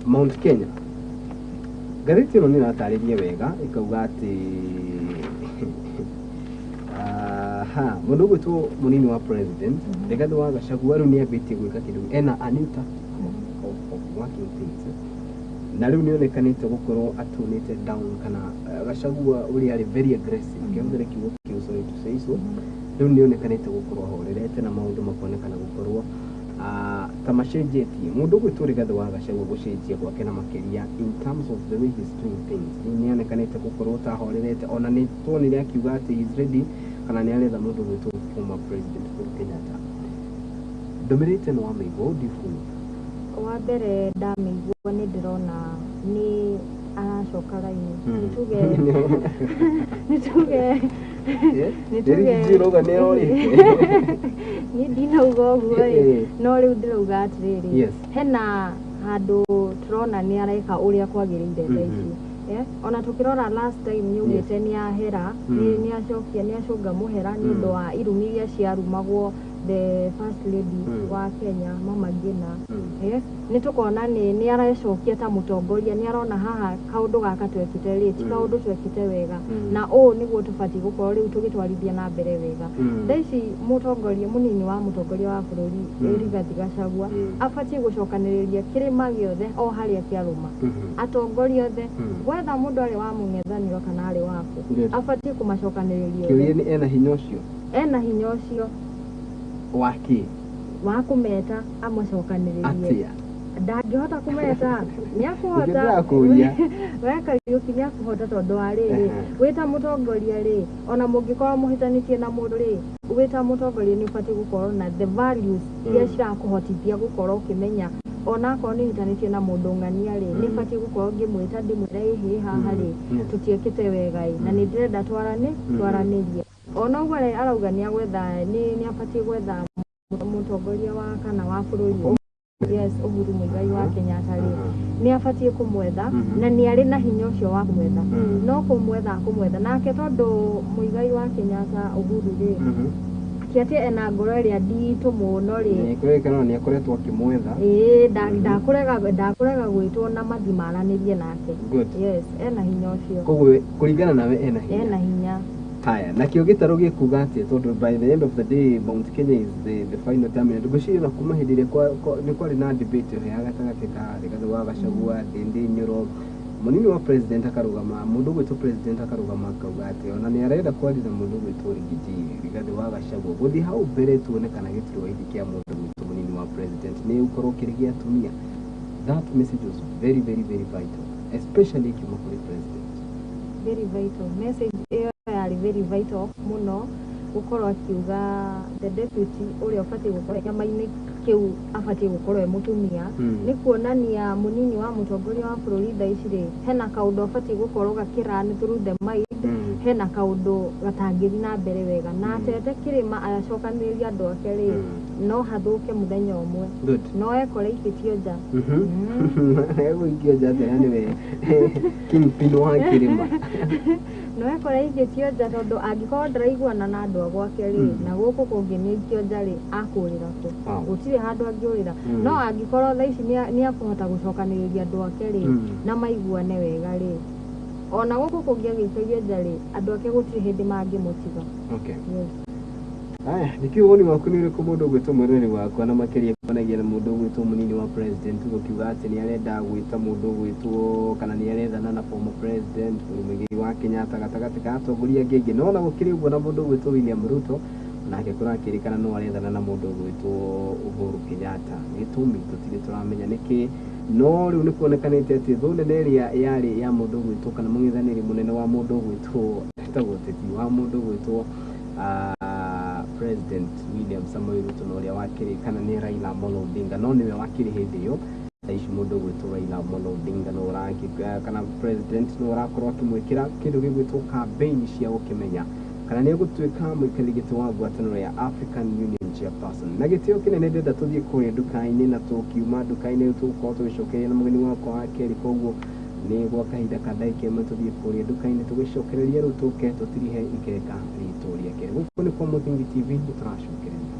Mount Kenya. Ngathĩti ĩno nĩ ĩratarĩria wega ĩkauga atĩ mũndũ ũgwĩtwo mũnini wa president Rigathĩ wa Gachagua rĩu nĩ ambĩtie gwĩka kĩndũ ena a new tactic of working things, na rĩu nĩ onekanĩte gũkorwo atonĩte down kana Gachagua ũrĩa arĩ very aggressive, kĩhũthĩre kiugo kĩu, sorry to say so, rĩu nĩ onekanĩte gũkorwo ahorerete na maũndũ makonekana gũkorwo ta macenjetie. Mũndũ ũgwĩtwo Rigathĩ wa Gachagua gũcenjia gwake na makĩria in terms of the way he's doing things, nĩ onekanĩte gũkorwo ta ahorerete, ona nĩ tuonire akiuga atĩ he's ready kana nĩ aretha mũndũ ũgwĩtwo former president Uhuru Kenyatta. Ndũmĩrĩri ĩno wamĩigua, what do you feel? Wa mbere ndamĩigua nĩ ndĩrona nĩ aracoka raini. Nĩ tuge Nĩ nĩ orĩte. Niĩ ndinauga ũguo ĩ, no rĩu ndĩrauga atĩrĩrĩ, hena handũ tũrona nĩ areka ũrĩa kwagĩrĩire thaa ici. Ona tukirora last time nĩ augĩte nĩ ahera, nĩ acokia, nĩ acũnga mũhera nĩ ũndũ wa irumi iria ciarumagwo the first lady wa Kenya Mama Ngina. Nĩ tũkona nĩ arecokia ta mũtongoria, nĩ arona haha kaũndũ gaka twekĩte rĩ ti kaũndũ twekĩte wega, na ũũ nĩguo tũbatiĩ gũkorwo rĩu tũgĩtwarithia na mbere wega. Thaa ici mũtongoria mũnini wa mũtongoria wa bũrũri Rigathĩ Gachagua abatiĩ gũcokanĩrĩria kĩrĩma gĩothe o harĩa kĩarũma, atongoria othe, wetha mũndũ arĩ wa mũng'ethanĩro kana arĩ waku, abatiĩ kũmacokanĩrĩria othe. Kĩũria nĩ ena hinya ũcio? Ena hinya ũcio wa kĩ? Wa kũmeta amacokanĩrĩrie. Atĩa? Ndangĩhota kũmeta, nĩ akũhota. We Kariũki nĩ akũhota tondũ wa rĩrĩ, wĩta mũtongoria rĩ, ona mũngĩkorwo mũhĩtanĩtie na mũndũ rĩ, wĩta mũtongoria nĩ ũbatiĩ gũkorwo na the values iria cirakũhotithia gũkorwo ũkĩmenya onakorwo nĩ hĩtanĩtie na mũndũ ng'ania rĩ, nĩ batiĩ gũkorwo ngĩmwĩta ndĩmwĩre ĩhĩ haha rĩ, tũtiĩkĩte wega ĩ, na nĩ ndĩrenda twaranĩrie. Ona ũguo arauga nĩ agwetha, nĩ abatiĩ gwetha mũtongoria wa kana wa bũrũri, yes, Uhuru Muigai wa Kenyatta rĩ, nĩ abatiĩ kũmwetha na nĩ arĩ na hinya ũcio wa kũmwetha, no kũmwetha akũmwetha nake tondũ Muigai wa Kenyatta Uhuru rĩ, ti atĩ ena ngoro ĩrĩa nditũ mũno rĩ, nĩ nĩ akoretwo akĩmwetha. Ĩĩ, ndakũrega gwĩtwo na mathiĩ maranĩrie nake. Yes, ena hinya ũcio. Koguo kũringana nawe ena hinya. Ena hinya. Haya, nakĩo gĩtarũ gĩkuga atĩa tondũ by the end of the day Mount Kenya is the final terminal. Ngwĩciria na kuma hĩndĩ ĩrĩa nĩ kwarĩ na debate ĩyo ya gatagatĩ ka Rigathĩ wa Gachagua, Ndindi Nyoro, Munini wa president akarugama, mundu gwitwo president akarugama akauga ati ona ni arenda kwaria na mundu gwitwo Rigiji Rigathi wa Gachagua guthi hau mbere tuone kana giturwa giki kia mundu gwitwo munini wa president ni ukorwo kiri gia atumia. That message was very very very vital, especially kiuma kuri president. Very vital message iyo yari very vital muno gukorwo akiuga the deputy uria ubatie gukorwo kiama-inĩ kiu abatie gukorwo e mutumia. Ni kuonania munini wa mutongoria wa bururi thaa ici ri hena kaundu abatie gukorwo gakĩrun through the mind. Hena kaundu gatangĩthi na mbere wega na atete kirima agacokanĩrĩria andũ ake rĩ no hathuke muthenya ũmwe no ekore ikĩtio nja. Egũikio nja atĩa nĩwe kingpin wa kirima? No ekore ikĩtio nja tondũ angĩkorwo ndaraiguana na andũ a gwake rĩ na gũkũ kũngĩ nĩ ikio nja rĩ akũrĩra kũ? Gũtirĩ handũ angĩũrĩra. No angĩkorwo thaa ici nĩ akũhota gũcokanĩrĩria andũ ake rĩ na maiguane wega rĩ ona gũkũ kũngĩ agĩikagio nja rĩ andũ ake gũtirĩ hĩndĩ mangĩmũtiga. Okay. Yes. Aya, nĩkĩo woni waku nĩ ũrĩkũ mũndũ ũgwĩtwo mwĩroreri wakwa na makĩria kuonagia na mũndũ ũgwĩtwo mũnini wa president gũkiuga atĩ nĩ arenda gwĩta mũndũ ũgwĩtwo kana nĩ arethana na former president Uhuru Muigai wa Kenyatta gatagatĩ ka atongoria angĩ aingĩ, no ona gũkĩrĩ ũguo na mũndũ ũgwĩtwo William Ruto nake kũrakĩrĩkana no arethana na mũndũ ũgwĩtwo Uhuru Kenyatta. Gĩtũmi tũtirĩ tũramenya nĩkĩ, no rĩu nĩ kuonekanĩte atĩ thũ nene ĩrĩa yarĩ ya mũndũ ũgwĩtwo kana mũng'ethanĩri mũnene wa mũndũ ũgwĩtwo etagwo ũteti wa mũndũ ũgwĩtwo President William Samoei Ruto na ũrĩa wakĩrĩ kana nĩ Raila Amolo Odinga, no nĩwe wakĩrĩ hĩndĩ ĩyo. Thaa ici mũndũ ũgwĩtwo Raila Amolo Odinga no kana president no ũrakorwo akĩmwĩkĩra kĩndũ gĩgwĩtwo campaign cia gũkĩmenya kana nĩ egũtuĩka mũikarĩri gĩtĩ wa ngwatanĩro ya African Union chairperson. Na gĩtĩo kĩnene ndĩrenda tũthiĩ kũrĩa nduka-inĩ, na tũkiuma nduka-inĩ tũgũkorwo tũgĩcokereria na mũgeni wakwa wa kerĩ, koguo nĩ gwa kahinda ka ndagĩka ĩmwe tũthiĩ kũrĩa nduka-inĩ tũgĩcokereria rĩu tũke tũtirihe ikeka ritũ rĩa kerĩ. Gũkũ nĩ kwa Mũthingi TV, nĩ tũracokereria.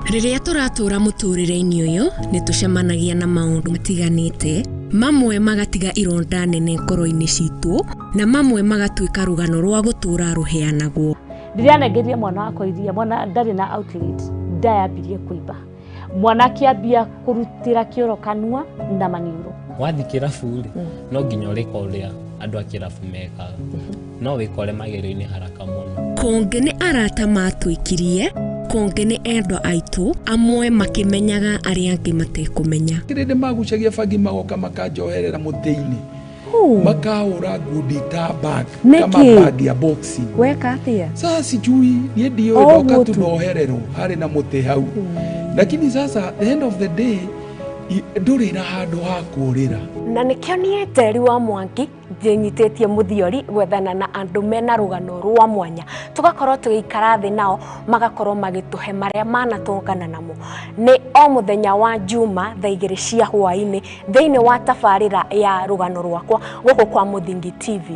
Rĩrĩa tũratũra mũtũrĩre-inĩ ũyũ nĩ tũcemanagia na maũndũ matiganĩte, mamwe magatiga ironda nene ngoro-inĩ citũ na mamwe magatuĩka rũgano rwa gũtũra rũheanagwo. Ndĩranengeria mwana wakwa iria, mwana ndarĩ na outlet, ndayambirie kũimba, mwana akĩambia kũrutĩra kĩoro kanua na maniũrũ. Wathiĩ kĩrabu rĩ no nginya ũrĩka ũrĩa andũ a kĩrabu mekaga, no wĩkore magerio-inĩ haraka mũno. Kũngĩ nĩ arata matwĩkirie, kũngĩ nĩ endwa aitũ, amwe makĩmenyaga arĩa angĩ matekũmenya. Kĩrĩndĩ magucagia bangi magoka makanjoherera mũtĩ-inĩ, makahũra ngundi ta bag kama bag ya boxing. Weka atĩa? Sasa sijui niĩ ndiũĩ, ndoka tu nohererwo harĩ na mũtĩ hau, lakini sasa the end of the day ndũrĩ na handũ ha kũũrĩra. Na nĩkĩo niĩ Njeri wa Mwangi njĩnyitĩtie mũthiori gwethana na andũ mena rũgano rwa mwanya, tũgakorwo tũgĩikara thĩ nao magakorwo magĩtũhe marĩa manatũngana namo. Nĩ o mũthenya wa Juma thaa 2 cia hwaĩ-inĩ thĩinĩ wa tabarĩra ya rũgano rwakwa gũkũ kwa Mũthingi TV.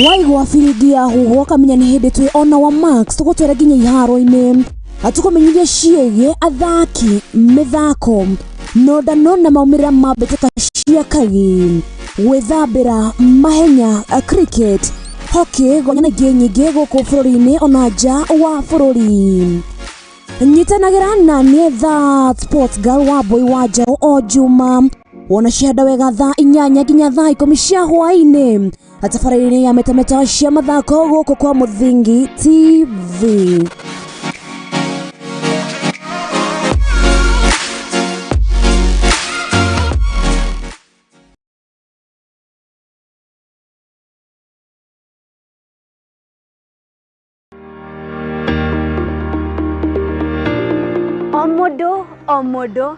Waigua biringi ya huho kamenya nĩ hĩndĩ twĩ ona wa Max tũgũtwĩra nginya iharo-inĩ atũkũmenyithia ciĩgiĩ athaki mĩthako nondano na maumĩrĩra ma mbĩtĩka cia kagi gwĩthambĩra mahenya cricket hockey gonya na ingĩ nyingĩ gũkũ bũrũri-inĩ ona nja wa bũrũri. Nyitanagĩra na niĩ That Sports Girl wa Boy wa Njaũ o Juma wona cihanda wega thaa 8 nginya thaa 10 cia hwaĩ-inĩ tabarĩra-inĩ ya metameta cia mathako gũkũ kwa Mũthingi TV. O mũndũ.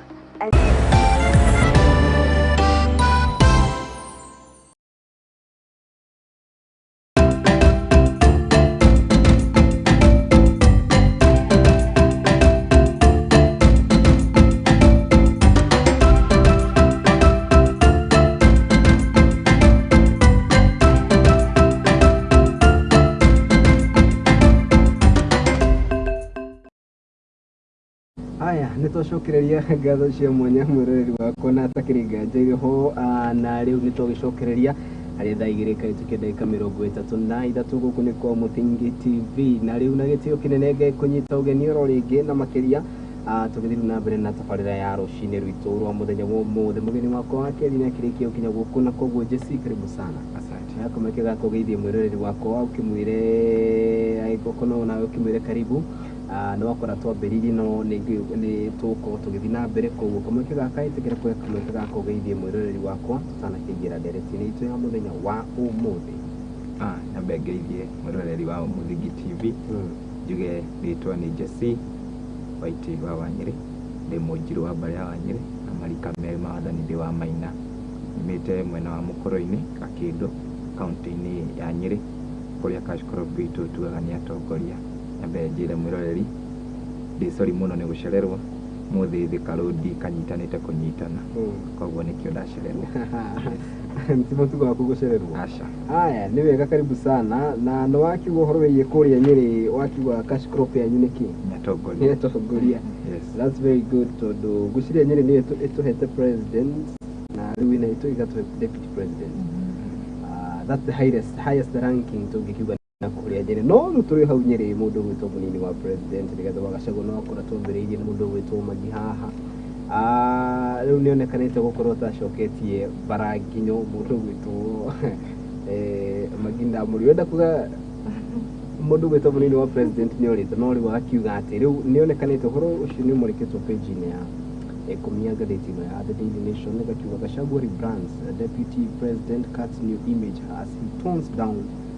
Nĩ twacokereria ngatho cia mwanya mwĩroreri wakwa na atakĩrĩ nganja irĩ ho. Na rĩu nĩ twagĩcokereria harĩ thaa 2 kahĩtũkia ndagĩka 33 gũkũ nĩ kwa Mũthingi TV, na rĩu na gĩtĩo kĩnene ngekũnyita ũgeni oro rĩngĩ na makĩria, tũgĩthiĩ rĩu na mbere na tabarĩra ya rũcinĩ rwitũ rwa mũthenya wa ũmũthĩ. Mũgeni wakwa wa kerĩ nĩ akĩrĩkia gũkinya gũkũ, na koguo Jesse, karibu sana. Asante. Kamweke ga kũgeithia mwĩroreri wakwa, ũkĩmwĩre agĩkorwo no nawe ũkĩmwĩre karibu. Nĩ wakora twambĩrĩirie, no nĩ tũgũkorwo tũgĩthiĩ na mbere, koguo kamweke gaka ĩtĩkĩra kuoya kamweke ga kũgeithia mwĩroreri wakwa tũtanakĩingĩra ndereti-inĩ itũ ya mũthenya wa ũmũthĩ. Nyambe ngeithie mwĩroreri wa Mũthingi TV, njuge rĩtwa nĩ Jesse Waiti wa Wanyĩrĩ, ndĩ mũnjirũ wa mbarĩ ya Wanyĩrĩ na marika merĩ ma wathani ndĩ wa Maina. Nyumĩte mwena wa Mũkũrũ-inĩ, Gakĩndũ, kaũntĩ-inĩ ya Nyĩrĩ, kũrĩa cash crop itũ tugaga nĩ atongoria. Nyambe njĩre mwĩroreri ndĩ sorry mũno nĩ gũcererwo mũthĩ, Thika Road kanyitanĩte kũnyitana, koguo nĩkĩo ndacererwo. Ti mũtugo waku gũcererwo? Aca. Haya, nĩ wega, karibu sana. Na nĩ wakiuga ũhoro wĩgiĩ kũrĩa Nyĩrĩ, wakiuga cash crop yanyu nĩ kĩ? Nĩ atongoria. Nĩ atongoria. Yes. That's very good, tondũ ngwĩciria Nyĩrĩ nĩyo ĩtũhete president na rĩu ĩna ĩtũ ĩgatũhe deputy president. That's the highest ranking tũngĩkiuga na kũrĩa Nyĩrĩ. No rĩu tũrĩ hau Nyĩrĩ, mũndũ ũgwĩtwo mũnini wa president Rigathĩ wa Gachagua, no akora twambĩrĩirie nĩ mũndũ ũgwĩtwo Magi haha. Rĩu nĩ onekanĩte gũkorwo atacoketie bara nginyo mũndũ ũgwĩtwo Magi Ndamũri. Wenda kuga mũndũ ũgwĩtwo mũnini wa president nĩ orĩte, no rĩu akiuga atĩ rĩu nĩ onekanĩte ũhoro ũcio nĩ ũmũrĩkĩtwo page-inĩ ya 10 ya ngathĩti ĩno ya The Daily Nation, ĩgakiuga Gachagua rebrands deputy president, cuts new image as he tones down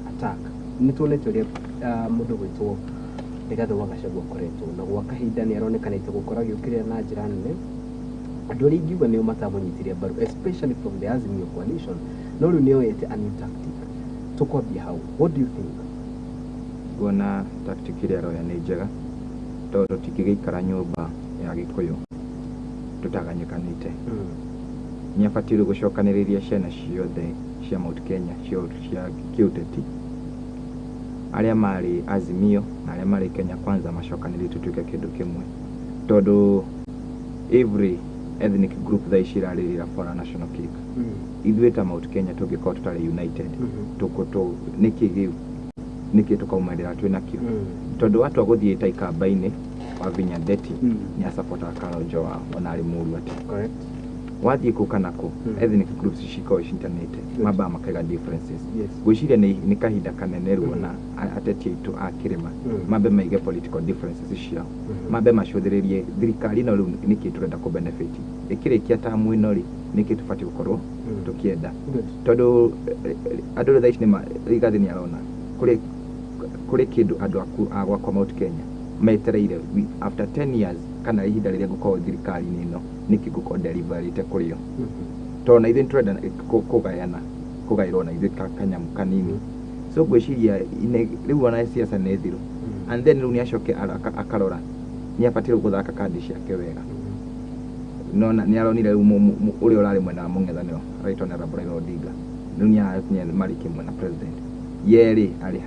attack. Nĩ tuonete ũrĩa mũndũ ũgwĩtwo Rigathĩ wa Gachagua akoretwo na gwa kahinda nĩ aronekanĩte gũkorwo agĩũkĩrĩra na njĩra nene andũ arĩa ingiuga nĩo matamũnyitire mbaru, especially from the Azimio coalition, no rĩu nĩ oyete a new tactic. Tũkwambia hau, what do you think? Nguona tactic ĩrĩa aroya nĩ njega, tondũ tũtingĩgĩikara nyũmba ya Gĩkũyũ tũtaganyũkanĩte. Nĩ abatiĩ rĩu gũcokanĩrĩria ciana ciothe cia Mount Kenya cia kĩũteti, arĩa marĩ Azimio na arĩa marĩ Kenya Kwanza, macokanĩrĩrie tũtuĩke kĩndũ kĩmwe, tondũ every ethnic group thaa ici irarĩrĩra for a national cake. Ithuĩ ta Mount Kenya tũngĩkorwo tũtarĩ united, tũkũ nĩkĩ gĩu nĩkĩ tũkaumanĩra twĩ nakĩo? Tondũ watua gũthiĩ ta ikamba-inĩ, Wavinya Ndeti nĩ asapotaga Kalonzo wao ona arĩ mũru atĩa. Wathiĩ kũ kana kũ, ethnic groups cikoragwo citanĩte, mambaga makaiga differences. Ngwĩciria nĩ kahinda kanene ruo na ateti aitũ a kĩrĩma mambe maige political differences ciao, mambe macũthĩrĩrie thirikari ĩno rĩu nĩkĩ tũrenda kũ benefit ĩkĩrĩkia tamu ĩno rĩ, nĩkĩ tũbatiĩ gũkorwo tũkĩenda. Tondũ andũ rĩu thaa ici nĩma Rigathĩ nĩ arona kũrĩ kĩndũ andũ aku a gwakwa Mount Kenya metereire after 10 years kana ihinda rĩrĩa ngũkorwo thirikari-inĩ ĩno, nĩkĩ ngũkorwo deliverĩte kũrĩ o, tondũ na ithuĩ nĩtũrenda kũgayana kũgaĩrwo na ithuĩ kanyamũ kanini. So ngwĩciria rĩu ona siasa nĩ thiru, and then rĩu nĩ acoke akarora nĩ abatiĩ rĩu gũthaka kandi ciake wega. Nona nĩ aronire rĩu ũrĩa ũrarĩ mwena wa mũng'ethanĩro, Right Honorable Raila Odinga, rĩu nĩ marĩ kĩmwe na president yerĩ arĩ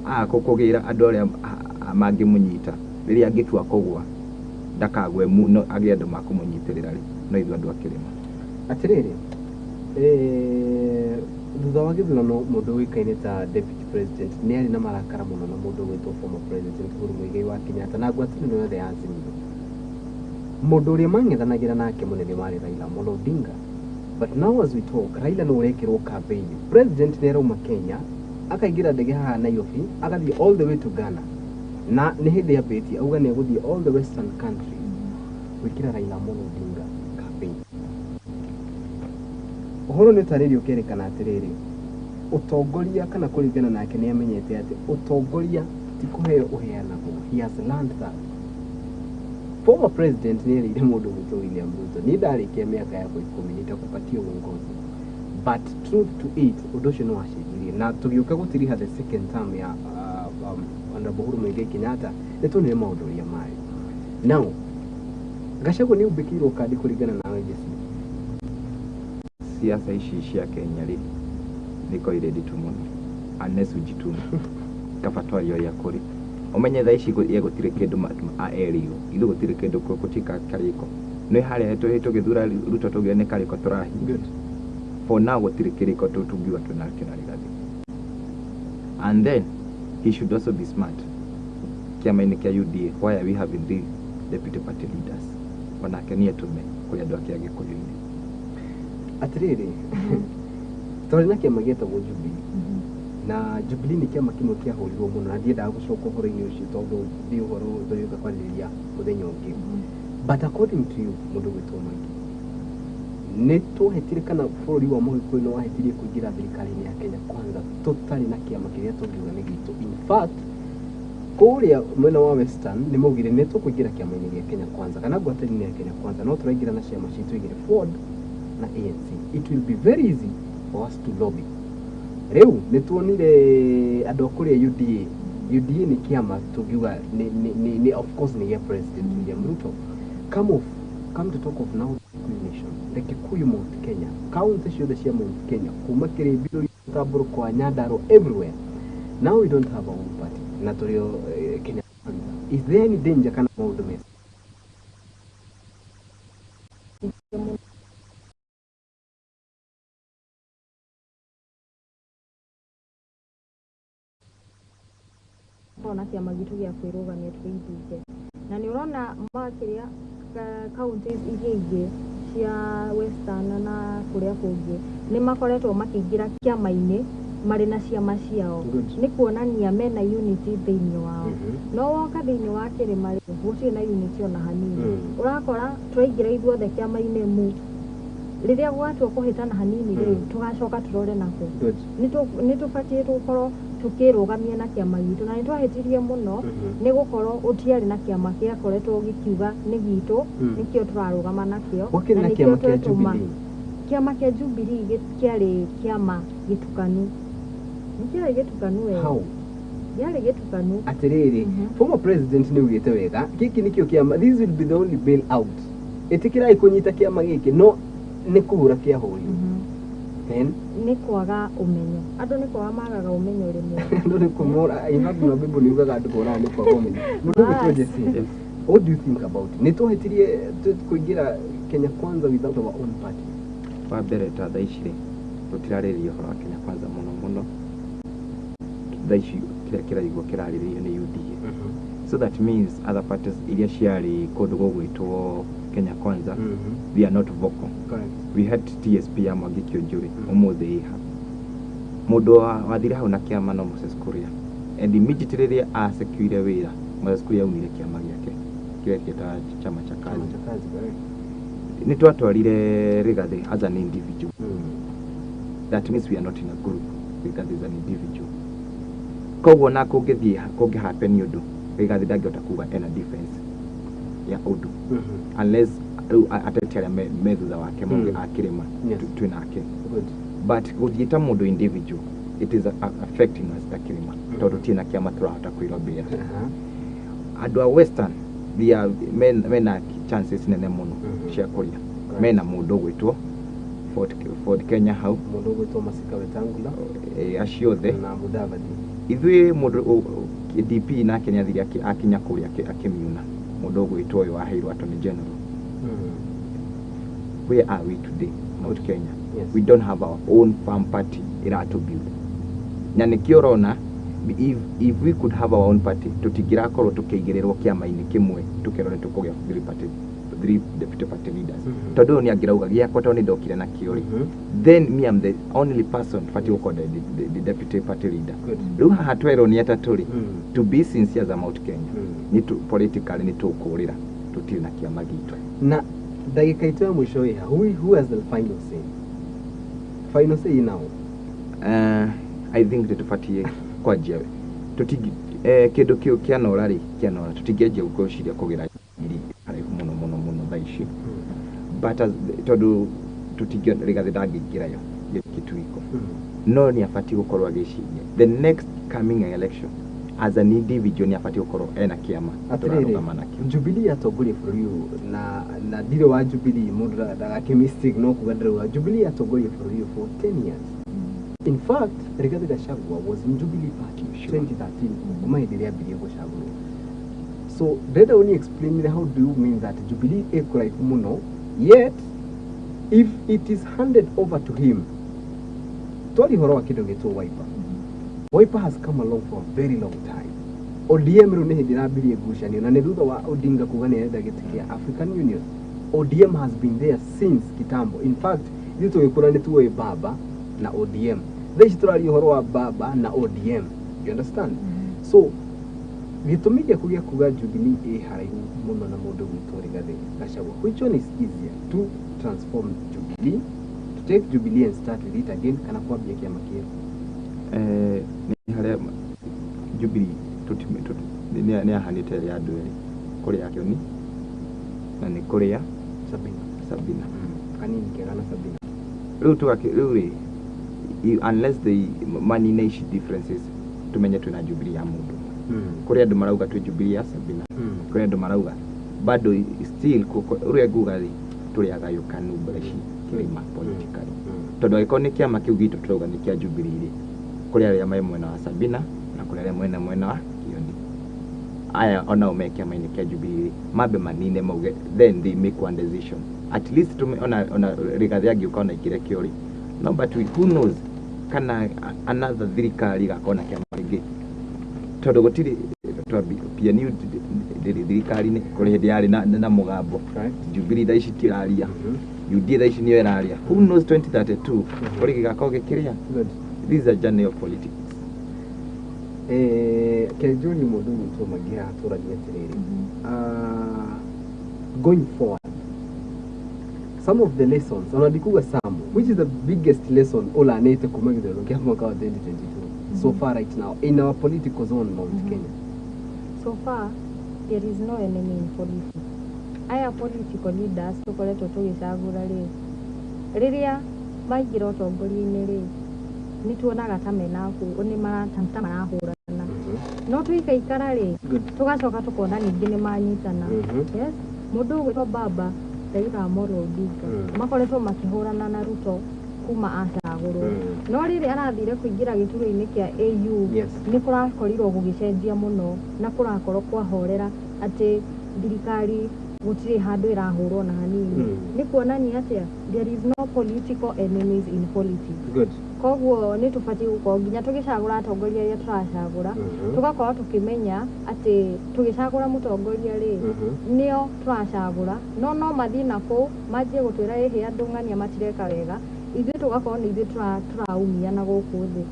ha kũgĩra andũ arĩa mangĩmũnyita rĩrĩa angĩtua kũgwa ndakagwe no agĩe andũ makũmũnyitĩrĩra rĩ, no ithuĩ andũ a kĩrĩma. Atĩrĩrĩ, thutha wa gĩthurano mũndũ ũĩkaine ta deputy president nĩ arĩ na marakara mũno na mũndũ ũgwĩtwo former president Uhuru Muigai wa Kenyatta na ngwatanĩro yothe ya Azimio. Mũndũ ũrĩa mang'ethanagĩra nake mũnene warĩ Raila Amolo Odinga, but now as we talk, Raila nĩ ũrekĩrwo campaign. President nĩ arauma Kenya, akaingĩra ndege haha Nairobi, agathiĩ all the way to Ghana, na nĩ hĩndĩ ambĩtie auga nĩ egũthiĩ all the western countries gwĩkĩra Raila Amolo Odinga campaign. Ũhoro nĩ ũtarĩrio ũkerekana atĩrĩrĩ, ũtongoria kana kũringana nake nĩ amenyete atĩ ũtongoria ti kũheo ũheanagwo. He has learned that. Former president nĩ erĩire mũndũ gwĩtwo William Ruto, niĩ ndarĩkia mĩaka yakwa 10 nitakupatia uongozi, but truth to it, ũndũ ũcio nĩ wacenjirie na tũgĩũka gũtiriha the second term ya Honorable Uhuru Muigai Kenyatta, nĩ tuonire maũndũ ũrĩa marĩ. Now Gachagua nĩ umbĩkĩirwo kandi kũringana nawe, Jesse? Siasa ici cia Kenya rĩ, nĩ ikoragwo irĩ nditũ mũno unless ujitume, kaba twarie ũrĩa kũrĩ. Ũmenye thaa ici ye gũtirĩ kĩndũ erirwo, ithuĩ gũtirĩ kĩndũ gũtika karĩko. Nĩ harĩa tũgĩthura Ruto tũgire nĩ karĩko tũrahi. For now gũtirĩ kĩrĩko tũngiuga twĩna nakĩo na Rigathi. And then he should also be smart. Kĩama-inĩ kĩa UDA, why are we having three deputy party leaders? Onake nĩ etũme kũrĩ andũ ake a Gĩkũyũ-inĩ. Atiriri, twarĩ na kĩama gĩetagwo Jubilee, na Jubilee nĩ kĩama kĩmwe kĩahũrirwo mũno, na ndiendaga gũcoka ũhoro-inĩ ũcio tondũ nĩ ũhoro tũrĩũka kwarĩrĩria mũthenya ũngĩ. But according to you, mũndũ gwĩtwo Mwangi, nĩ twahĩtire kana bũrũri wa Mũgĩkũyũ nĩ wahĩtirie kũingĩra thirikari-inĩ ya Kenya Kwanza tũtarĩ na kĩama kĩrĩa tũngiuga nĩ gitũ? In fact, kũrĩa mwena wa Western nĩ maugire nĩ tũkũingĩra kĩama-inĩ gĩa Kenya Kwanza kana ngwatanĩro ya Kenya Kwanza, no tũraingĩra na ciama citũ igĩrĩ, Ford na ANC. It will be very easy for us to lobby. Rĩu nĩ tuonire andũ a kũrĩa UDA. UDA nĩ kĩama tũngiuga nĩ of course nĩ gĩa President William Ruto. Come to talk of now, Kikuyu nation, the Kikuyu Mount Kenya, county ciothe cia Mount Kenya kuma Kĩrĩmbirũ, Tambũrũ kwa Nyandarua, everywhere. Now we don't have our own party na tũrĩ o Kenya Kwanza. Is there any danger kana maũndũ mesa? Korwo na kĩama gitũ gĩa kwĩrũgamia twĩ ithuike, na nĩ ũrona makĩria counties iria ingĩ cia Western na kũrĩa kũngĩ nĩ makoretwo makĩingĩra kĩama-inĩ marĩ na ciama ciao. Nĩ kuonania mena unity thĩinĩ wao. No woka thĩinĩ wa kĩrĩma rĩ, gũtirĩ na unity ona hanini. Ũrakora tũraingĩra ithuothe kĩama-inĩ mu rĩrĩa gwatua kũhĩtana hanini rĩ, tũgacoka tũrore nako. Nĩ tũbatiĩ tũkorwo tũkĩrũgamia na kĩama gitũ, na nĩ twahĩtirie mũno nĩ gũkorwo ũtiarĩ na kĩama gĩakoretwo gĩkiuga nĩ gitũ, nĩkĩo tũrarũgama nakĩo. Gũkĩrĩ na na nĩkĩo kĩama kĩa twetũma. Jubilee. Kĩama kĩa Jubilee kĩarĩ kĩama gĩtukanu, nĩ kĩarĩ gĩtukanu we. How? Kĩarĩ gĩtukanu. Atiriri, former president nĩ ugĩte wega gĩkĩ nĩkĩo kĩama, this will be the only bail out, ĩtĩkĩrai kũnyita kĩama gĩkĩ, no nĩ kũhũra kĩahũrirwo then. Nĩ kwaga ũmenyo, andũ nĩ kwaga magaga ũmenyo rĩmwe. Andũ nĩ kũmora. In fact, na Bible nĩ ugaga andũ moraga nĩ kwaga ũmenyo. Mũndũ ũgwĩtwo Bas. Jesse, what do you think about it? Nĩ twahĩtirie kũingĩra Kenya Kwanza without our own party? Wa mbere, ta thaa ici rĩ, tũtirarĩrĩria ũhoro wa Kenya Kwanza mũno mũno. Thaa ici kĩrĩa kĩraigwo kĩrarĩrĩrio nĩ UDA, so that means other parties iria ciarĩ kũndũ gũgwĩtwo Kenya Kwanza, they are not vocal. We had TSP ya Mwangi Kiunjuri, ũmũthĩ ĩha mũndũ wathire hau na kĩama no Moses Kuria, and immediately rĩrĩa asecuire wĩra, Moses Kuria aunire kĩama gĩake kĩrĩa kĩetaga Chama cha Chama Kazi. cha Kazi, correct. Nĩ twatwarire Rigathi as an individual. That means we are not in a group. Rigathi is an individual, koguo na kũngĩthiĩ kũngĩ happen ũndũ, Rigathi ndangĩhota kuga ena defense ya ũndũ unless rĩu ateti arĩa me thutha wake mauge a kĩrĩma twĩ nake. But gũthiĩ ta mũndũ individual, it is affecting us ta kĩrĩma, tondũ tũtirĩ na kĩama tũrahota kwĩrombĩra. Andũ a Western, they are mena chances nene mũno cia kũrĩa. Mena mũndũ ũgwĩtwo Ford Kenya hau. Mũndũ ũgwĩtwo Masika Wetangula. Acio othe. Na Mudavadi. Ithuĩ mũndũ DP nake nĩ athire akinya kũrĩa akĩmiuna mũndũ ũgwĩtwo ũyũ waheirwo Attorney General. Where are we today, Mount Kenya? We don't have our own farm party ĩratũ build, na nĩkĩo ũrona if we could have our own party, tũtingĩrakorwo tũkĩigĩrĩrwo kĩama-inĩ kĩmwe tũkerwo nĩ tũkũgĩa three deputy party leaders, tondũ ũyũ nĩ angĩrauga gĩakwa tondũ nĩ ndokire nakĩo rĩ, then me am the only person batiĩ gũkorwo the deputy party leader. Rĩu haha twerwo nĩ atatũ rĩ, to be sincere, as a Mount Kenya, nĩ politically nĩ tũkũrĩra tũtirĩ na kĩama gitũ. Na ndagĩka itũ ya mũico ĩha, who has the final say, final say now? I think nĩ tũbatiĩ kwanjia tũtingi kĩndũ kĩu kĩanora rĩ, kĩanora tũtingĩanjia gwĩciria kũgĩra ngiri haraihu mũno mũno mũno thaa ici, but tondũ tũtingĩ Rigathĩ ndangĩingĩra yo gĩtuiko, no nĩ abatiĩ gũkorwo agĩciria the next coming election as an individual nĩ abatiĩ gũkorwo ena kĩama Atiriri, tũrarũgama nakĩo. Jubilee yatongoria bũrũri ũyũ, na ndirĩ wa Jubilee, mũndũ ndagake mistake, no kuga ndĩrauga Jubilee yatongoria bũrũri ũyũ for 10 years. In fact, Rigathi Gachagua was in Jubilee Party 2013 kuma hĩndĩ ĩrĩa ambirie gũcagũrwo. So ndĩrenda ũni explain how do you mean that Jubilee ĩ kũraihu mũno, yet if it is handed over to him, twari ũhoro wa kĩndũ gĩtwo Wiper. Wiper has come along for a very long time. ODM rĩu nĩ hĩndĩ ĩrambirie ngucanio na nĩ thutha wa Odinga kuga nĩ arenda gĩtĩ kĩa African Union. ODM has been there since kitambo. In fact, ithuĩ tũgĩkũra nĩ tuoĩ Baba na ODM. Thaa ici tũraria ũhoro wa Baba na ODM. You understand? So gĩtũmi gĩaku gĩa kuga Jubilee ĩ haraihu mũno na mũndũ gwĩtwo Rigathi Gachagua, which one is easier, to transform Jubilee, to take Jubilee and start with it again, kana kwambia kĩama kĩerũ? Nĩ harĩa Jubilee nĩ yahanĩte ĩrĩ andũ erĩ, kũrĩ ya Kĩoni na nĩ kũrĩ ya Sabina. Sabina. Kanini kega na Sabina. Rĩu tũgakĩ rĩu rĩ, unless they manine ici differences, tumenye twĩna Jubilee ya mũndũ ũmwe. Kũrĩ andũ marauga twĩ Jubilee ya Sabina, kũrĩ andũ marauga bado still ũrĩa nguga rĩ, tũrĩ agayũkanu mbere ici kĩrĩma politically, tondũ angĩkorwo nĩ kĩama kĩu gitũ tũrauga nĩ kĩa Jubilee rĩ, kũrĩ arĩa me mwena wa Sabina na kũrĩ arĩa mwena mwena wa Kĩoni. Aya onao me kĩama-inĩ kĩa Jubilee rĩ, mambe manine mauge, then they make one decision. At least tume ona Rigathi angĩũka ona aingĩre kĩo rĩ, no, but we, who knows kana another thirikari ĩgakorwo na kĩama kĩngĩ, tondũ gũtirĩ PNU ndĩrĩ thirikari-inĩ, kũrĩ hĩndĩ yarĩ na mũgambo. Jubilee thaa ici tiraria, UDA thaa ici nĩyo ĩraria. Who knows, 2032 kũrĩ gĩgakorwo gĩkĩrĩa. This is a journey of politics. Kenjũri mũndũ gwitũ maingĩ haha tũragia atĩrĩrĩ, going forward, some of the lessons, ona ndikuga some, which is the biggest lesson ũlanĩte kuma gĩthurano kĩa mwaka wa 2022 so far right now in our political zone, Mount Kenya? So far there is no enemy in politics. Aya political leaders tũkoretwo tũgĩcagũra rĩ, rĩrĩa maingĩra ũtongoria-inĩ rĩ, nĩ tuonaga ta mena nĩ ta marahũrana, no tũikaikara rĩ, tũgacoka tũkona ningĩ nĩ manyitana. Yes, mũndũ ũgwĩtwo Baba Raila Amolo Odinga makoretwo makĩhũrana na Ruto kuma acagũrwo, no rĩrĩ arathire kũingĩra gĩturwa-inĩ kĩa AU, nĩ kũrakorirwo gũgĩcenjia mũno na kũrakorwo kwahorera atĩ thirikari gũtirĩ handũ ĩrahũrwo na hanini. Nĩ kuonania atĩa there is no political enemies in politics. Koguo nĩ tũbatiĩ gũkorwo nginya tũgĩcagũra atongoria arĩa tũracagũra, tũgakorwo tũkĩmenya atĩ tũgĩcagũra mũtongoria rĩ, nĩo tũracagũra, no mathiĩ na kũu manjie gũtwĩra ĩhĩ andũ ng'ania matireka wega, ithuĩ tũgakorwo nĩ ithuĩ tũraumia na gũkũ thĩ.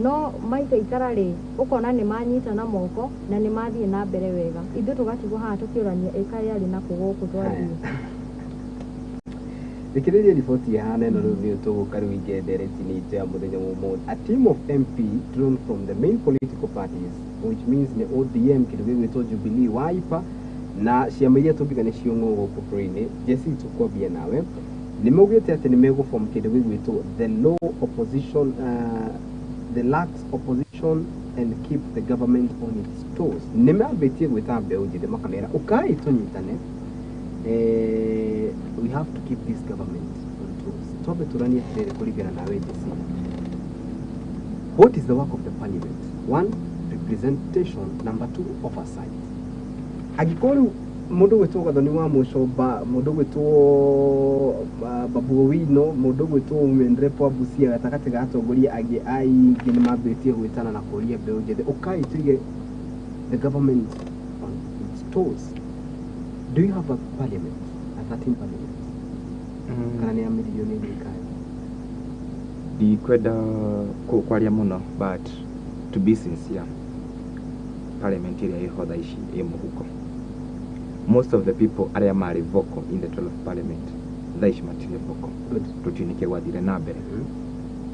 No maikaikara rĩ, ũkona nĩ manyitana moko na nĩ mathiĩ na mbere wega, ithuĩ tũgatigwo haha tũkĩũrania ĩka yarĩ nakũ gũkũ twathiĩ. Thikĩrĩria riboti ĩhana ĩno. Rĩu nĩ tũgũka rĩu ingĩ ndereti-inĩ itũ ya mũthenya wa ũmũthĩ. A team of MP drawn from the main political parties, which means nĩ ODM, kĩndũ gĩgwĩtwo Jubilee, Wiper na ciama iria tũngiuga nĩcio ng'ũ gũkũ bũrũri-inĩ. Jesse, tũkwambia nawe. Nĩ maugĩte atĩ nĩ megũform kĩndũ gĩgwĩtwo the low opposition, the lax opposition, and keep the government on its toes. Nĩ mambĩtie gwĩta mbeũ njĩthĩ makamera ũkai tũnyitane, we have to keep this government on toes. Twambe tũranie atĩrĩrĩ, kũringana nawe Jesse, what is the work of the parliament? One, representation; number two, oversight. Angĩkorwo rĩu mũndũ gwĩtwo Gathoni wa Mũcomba, mũndũ gwĩtwo Babu Owino, mũndũ gwĩtwo women rep wa Busia, gatagatĩ ga atongoria angĩ aingĩ nĩ mambĩtie gwĩtana na kũria mbeũ njĩthĩ ũkai tũige the government on its toes, do you have a parliament, a 13 parliament, kana nĩ amĩririo nĩ thirikari? Ndikwenda kwaria mũno, but to be sincere, parliament ĩrĩa ĩho thaa ici ĩ mũhuko. Most of the people arĩa marĩ vocal in the 12th parliament thaa ici matirĩ vocal. Tũtiũĩ nĩkĩ gwathire na mbere.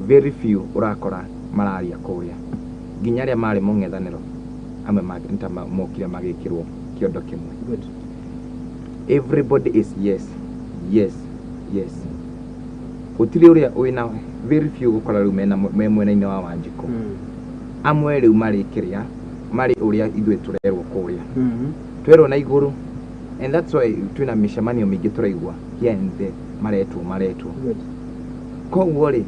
Very few ũrakora mararia kũrĩa, nginya arĩa marĩ mũng'ethanĩro amwe nĩ ta mokire magĩkĩrwo kĩondo kĩmwe. Everybody is yes, yes, yes. Gũtirĩ ũrĩa wĩna, very few gũkora rĩu mena me mwena-inĩ wa Wanjikũ. Amwe rĩu marĩ kĩrĩa marĩ ũrĩa ithuĩ tũrerwo kũrĩa, twerwo na igũrũ, and that's why twĩna mĩcemanio mĩingĩ tũraigua here and there, maretwo maretwo. Koguo rĩ,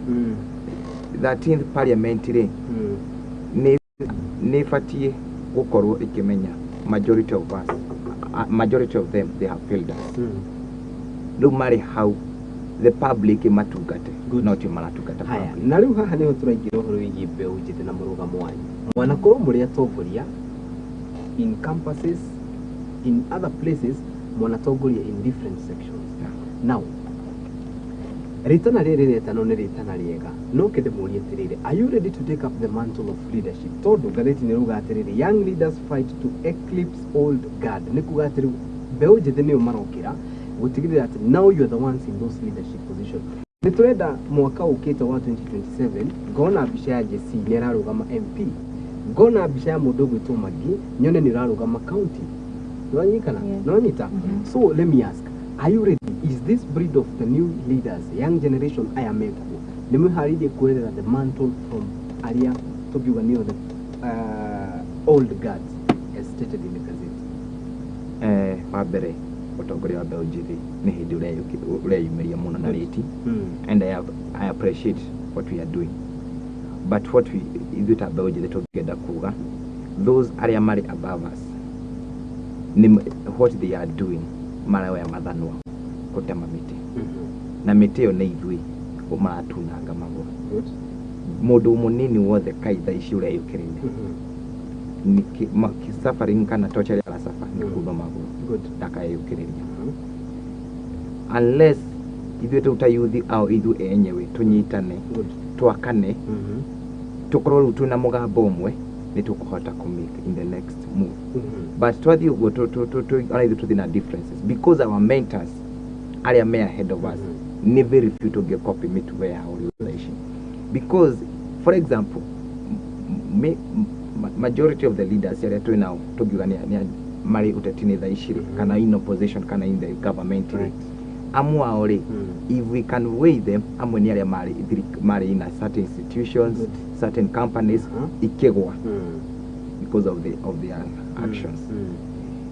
13th parliament rĩ, nĩ ĩbatiĩ gũkorwo ĩkĩmenya majority of us, majority of them, they have failed us. Rĩu marĩ hau the public ĩmatungate. Good. No tio maratungata Haya, public. Na rĩu haha nĩho tũraingĩra ũhoro wĩgiĩ mbeũ njĩthĩ na mũrũgamo wanyu. Mwanakorwo mũrĩ atongoria in campuses, in other places, mwanatongoria in different sections. Now rĩtana rĩrĩ rĩretanwo nĩ rĩtana rĩega, no kĩndĩ mũrie atĩrĩrĩ, are you ready to take up the mantle of leadership? Tondũ ngathĩti nĩ rauga atĩrĩrĩ, "Young leaders fight to eclipse old guard." Nĩ kuga atĩ rĩu mbeũ njĩthĩ nĩo marokĩra gũtigĩrĩra atĩ now you are the ones in those leadership position. Nĩ tũrenda mwaka ũkĩte wa 2027 ngona mbica ya JC nĩ ararũgama MP, ngona mbica ya mũndũ ũgwĩtwo Magi nyone nĩ ũrarũgama county. Nĩwanyitana? Yes. Nĩwanyita? So let me ask, are you ready? Is this breed of the new leaders, young generation aya mekuo, nĩ mwĩharĩirie kweherera the mantle from arĩa tũngiuga nĩo the old guards as stated in the gazette? Wa mbere, ũtongoria wa mbeũ njĩthĩ nĩ hĩndĩ ũreyumĩria mũno na rĩti, and I appreciate what we are doing, but what we, ithuĩ ta mbeũ njĩthĩ tũngĩenda kuga, those arĩa marĩ above us, nĩ what they are doing, maroya mathanwa gũtema mĩtĩ, na mĩtĩ ĩyo nĩ ithuĩ maratunanga magũrũ. Mũndũ mũnini wothe kai thaa ici ũreyũkĩrĩria nĩ suffering kana torture ĩrĩa aracaba nĩ kunwo magũrũ. Ndakeyũkĩrĩria unless ithuĩ tũu ta yuthi au ithuĩ enyewe tũnyitane, twakane, tũkorwo rĩu twĩna mũgambo ũmwe, nĩ tũkũhota kũ make in the next move. But twathiĩ ũguo ona ithuĩ tũthiĩ na differences because our mentors arĩa me ahead of us nĩ very few tũngĩ copy mĩtugo yao rĩu thaa ici, because for example, majority of the leaders arĩa twĩ nao tũngiuga nĩ marĩ ũteti-inĩ thaa ici rĩ, kana in opposition kana in the government rĩ, amwe ao rĩ, if we can weigh them, amwe nĩ arĩa marĩ in a certain institutions, certain companies, ikĩgwa because of their actions.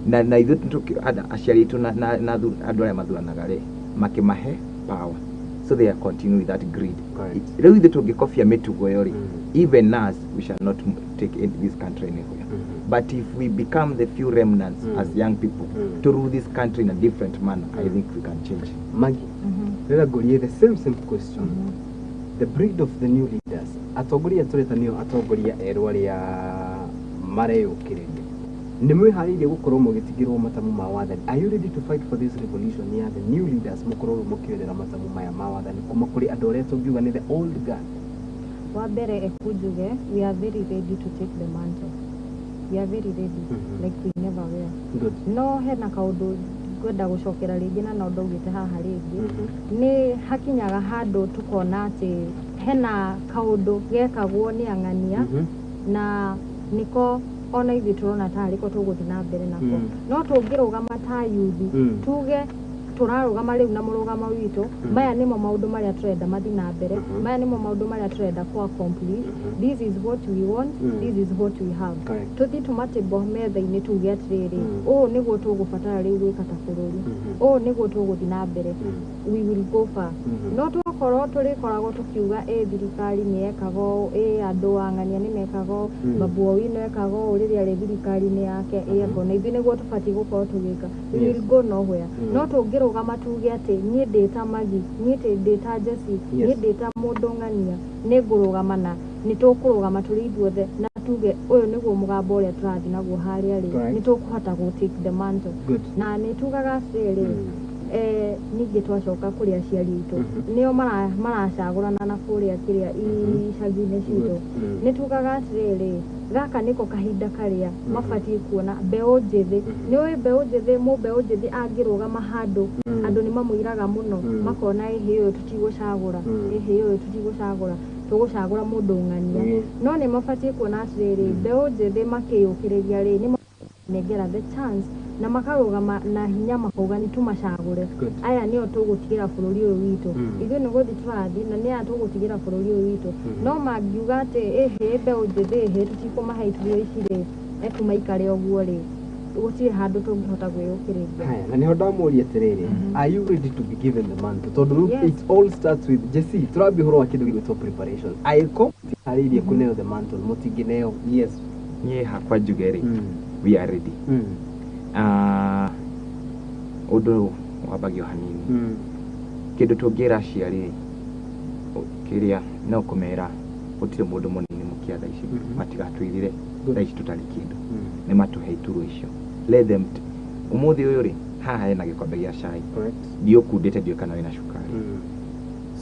Na ithuĩ aciari aitũ na andũ arĩa mathuranaga rĩ, makĩmahe power, so they are continue with that greed. Rĩu ithuĩ tũngĩkobia mĩtugo ĩyo rĩ, even us, we shall not take this country anywhere. But if we become the few remnants as young people to rule this country in a different manner, I think we can change. Maggie, rĩrĩa ngũrie the same same question, the breed of the new leaders, atongoria tũreta nĩo atongoria erũ arĩa mareyũkĩrĩria, nĩ mwĩharĩirie gũkorwo mũgĩtigĩrwo matamu ma wathani? Are you ready to fight for this revolution ya the new leaders, mũkorwo rĩu mũkĩoerera matamu maya ma wathani kuma kũrĩ andũ arĩa tũngiuga nĩ the old guard? Wa mbere ekunjuge, we are very ready to take the mantle. We are very ready, like we never were. No hena kaũndũ ngwenda gũcokera rĩngĩ, na no ndaugĩte haha rĩngĩ, nĩ hakinyaga handũ tũkona atĩ hena kaũndũ gekagwo nĩ ang'ania, na nĩko ona ithuĩ tũrona tarĩ ko tũgũthiĩ na mbere nako. No tũngĩrũgama ta yuthi, tuge tũrarũgama rĩu na mũrũgamo witũ, maya nĩmo maũndũ marĩa tũrenda mathiĩ na mbere, maya nĩmo maũndũ marĩa tũrenda ku accomplish, this is what we want, this is what we have, tũthiĩ tũmatĩmbo metha-inĩ, tuge atĩrĩrĩ, ũũ nĩguo tũgũbatara rĩu gwĩka ta bũrũri, ũũ nĩguo tũgũthiĩ na mbere, we will go far. No twakorwo tũrĩkoragwo tũkiuga ĩ thirikari nĩ yekaga ũũ, ĩ andũ ang'ania nĩ mekaga ũũ, Babu Owino ekaga ũũ rĩrĩa arĩ thirikari-inĩ yake, ĩ angona ithuĩ nĩguo tũbatiĩ gũkorwo tũgĩka, we will go nowhere. No tũngĩrũgama tuge atĩ niĩ ndĩ ta Magi, niĩ ndĩ ta Jesse, niĩ ndĩ ta mũndũ ng'ania, nĩ ngũrũgama na nĩ tũkũrũgama tũrĩ ithuothe na tuge ũyũ nĩguo mũgambo ũrĩa tũrathiĩ naguo harĩa rĩ, nĩ tũkũhota gũ take the mantle. Na nĩ tugaga atĩrĩrĩ, ningĩ twacoka kũrĩ aciari aitũ, nĩo maracagũrana na kũrĩa kĩrĩa icagi-inĩ citũ, nĩ tugaga atĩrĩrĩ, gaka nĩko kahinda karĩa mabatiĩ kuona mbeũ njĩthĩ. Nĩ ũĩ mbeũ njĩthĩ, mũmbeũ njĩthĩ angĩrũgama handũ, andũ nĩ mamũiraga mũno, makona ĩhĩ ũyũ tũtigũcagũra, ĩhĩ ũyũ tũtigũcagũra, tũgũcagũra mũndũ ng'ania. No nĩ mabatiĩ kuona atĩrĩrĩ, mbeũ njĩthĩ makĩyũkĩrĩria rĩ, nĩ nengera the chance na makarũgama na hinya, makauga nĩ tũmacagũre. Aya nĩo tũgũtigĩra bũrũri ũyũ witũ. Ithuĩ nĩ gũthiĩ tũrathiĩ na nĩ aya tũgũtigĩra bũrũri ũyũ witũ. No mangiuga atĩ ĩhĩ mbeũ njĩthĩ ĩhĩ tũtikũmahe iturwa ici rĩ, eku maikare ũguo rĩ, Gũtirĩ handũ tũngĩhota gwĩyũkĩrĩria. Haya, na nĩho ndamũria atĩrĩrĩ, are you ready to be given the mantle? Tondũ rĩu Yes. it all starts with Jesse. Tũrambia ũhoro wa kĩndũ gĩgwĩtwo preparation. Angĩkorwo mũtiharĩirie kũneo the mantle, mũtingĩneo. Yes. Niĩ hakwa njuge rĩ, we are ready. Ah, ũndũ wambagio hanini. Kĩndũ tũngĩra aciari rĩ, kĩrĩa no kũmera gũtirĩ mũndũ mũnini mũkia thaa ici. Matigatwĩrire thaa ici tũtarĩ kĩndũ. Nĩ matũhe iturwa icio. Let them ũmũthĩ ũyũ rĩ, haha hena gĩkombe gĩa cai. Ndiũkundĩte, ndiũĩ kana wĩna cukari.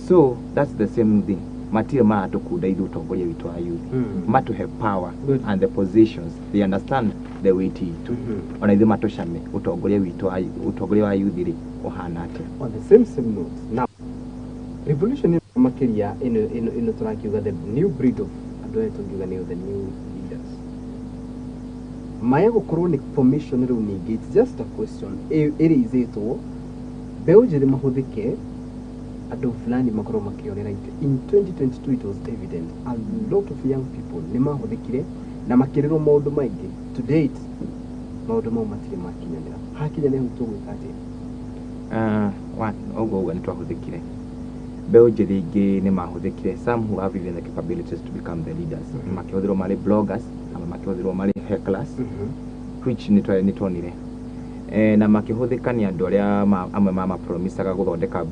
So that's the same thing, matirĩ maratũkunda ithuĩ ũtongoria witũ wa youth. Matũhe power and the positions. They understand the weight itũ. Ona ithuĩ matũcame ũtongoria witũ wa ũtongoria wa youth rĩ, ũhana atĩa. On the same note now, revolution ĩno makĩria ĩno tũrakiuga the new breed of andũ aya tũngiuga nĩo the new leaders, maya gũkorwo nĩ formation rĩu ningĩ, it's just a question ĩrĩizĩtwo mbeũ njĩthĩ mahũthĩke, andũ fulani makorwo makĩonera itĩ. In 2022 it was evident a lot of young people nĩ mahũthĩkire na makĩrĩrwo maũndũ maingĩ. To date maũndũ mau matirĩ makinyanĩra. Hakinya nĩ hau, tũgwĩka atĩa? Ũguo uga nĩ twahũthĩkire, mbeũ njĩthĩ ingĩ nĩ mahũthĩkire, some who have even the capabilities to become the leaders. Makĩhũthĩrwo marĩ bloggers, amwe makĩhũthĩrwo marĩ hecklers, which nĩ tuonire na makĩhũthĩka nĩ andũ arĩa amwe mamapromisaga gũthondeka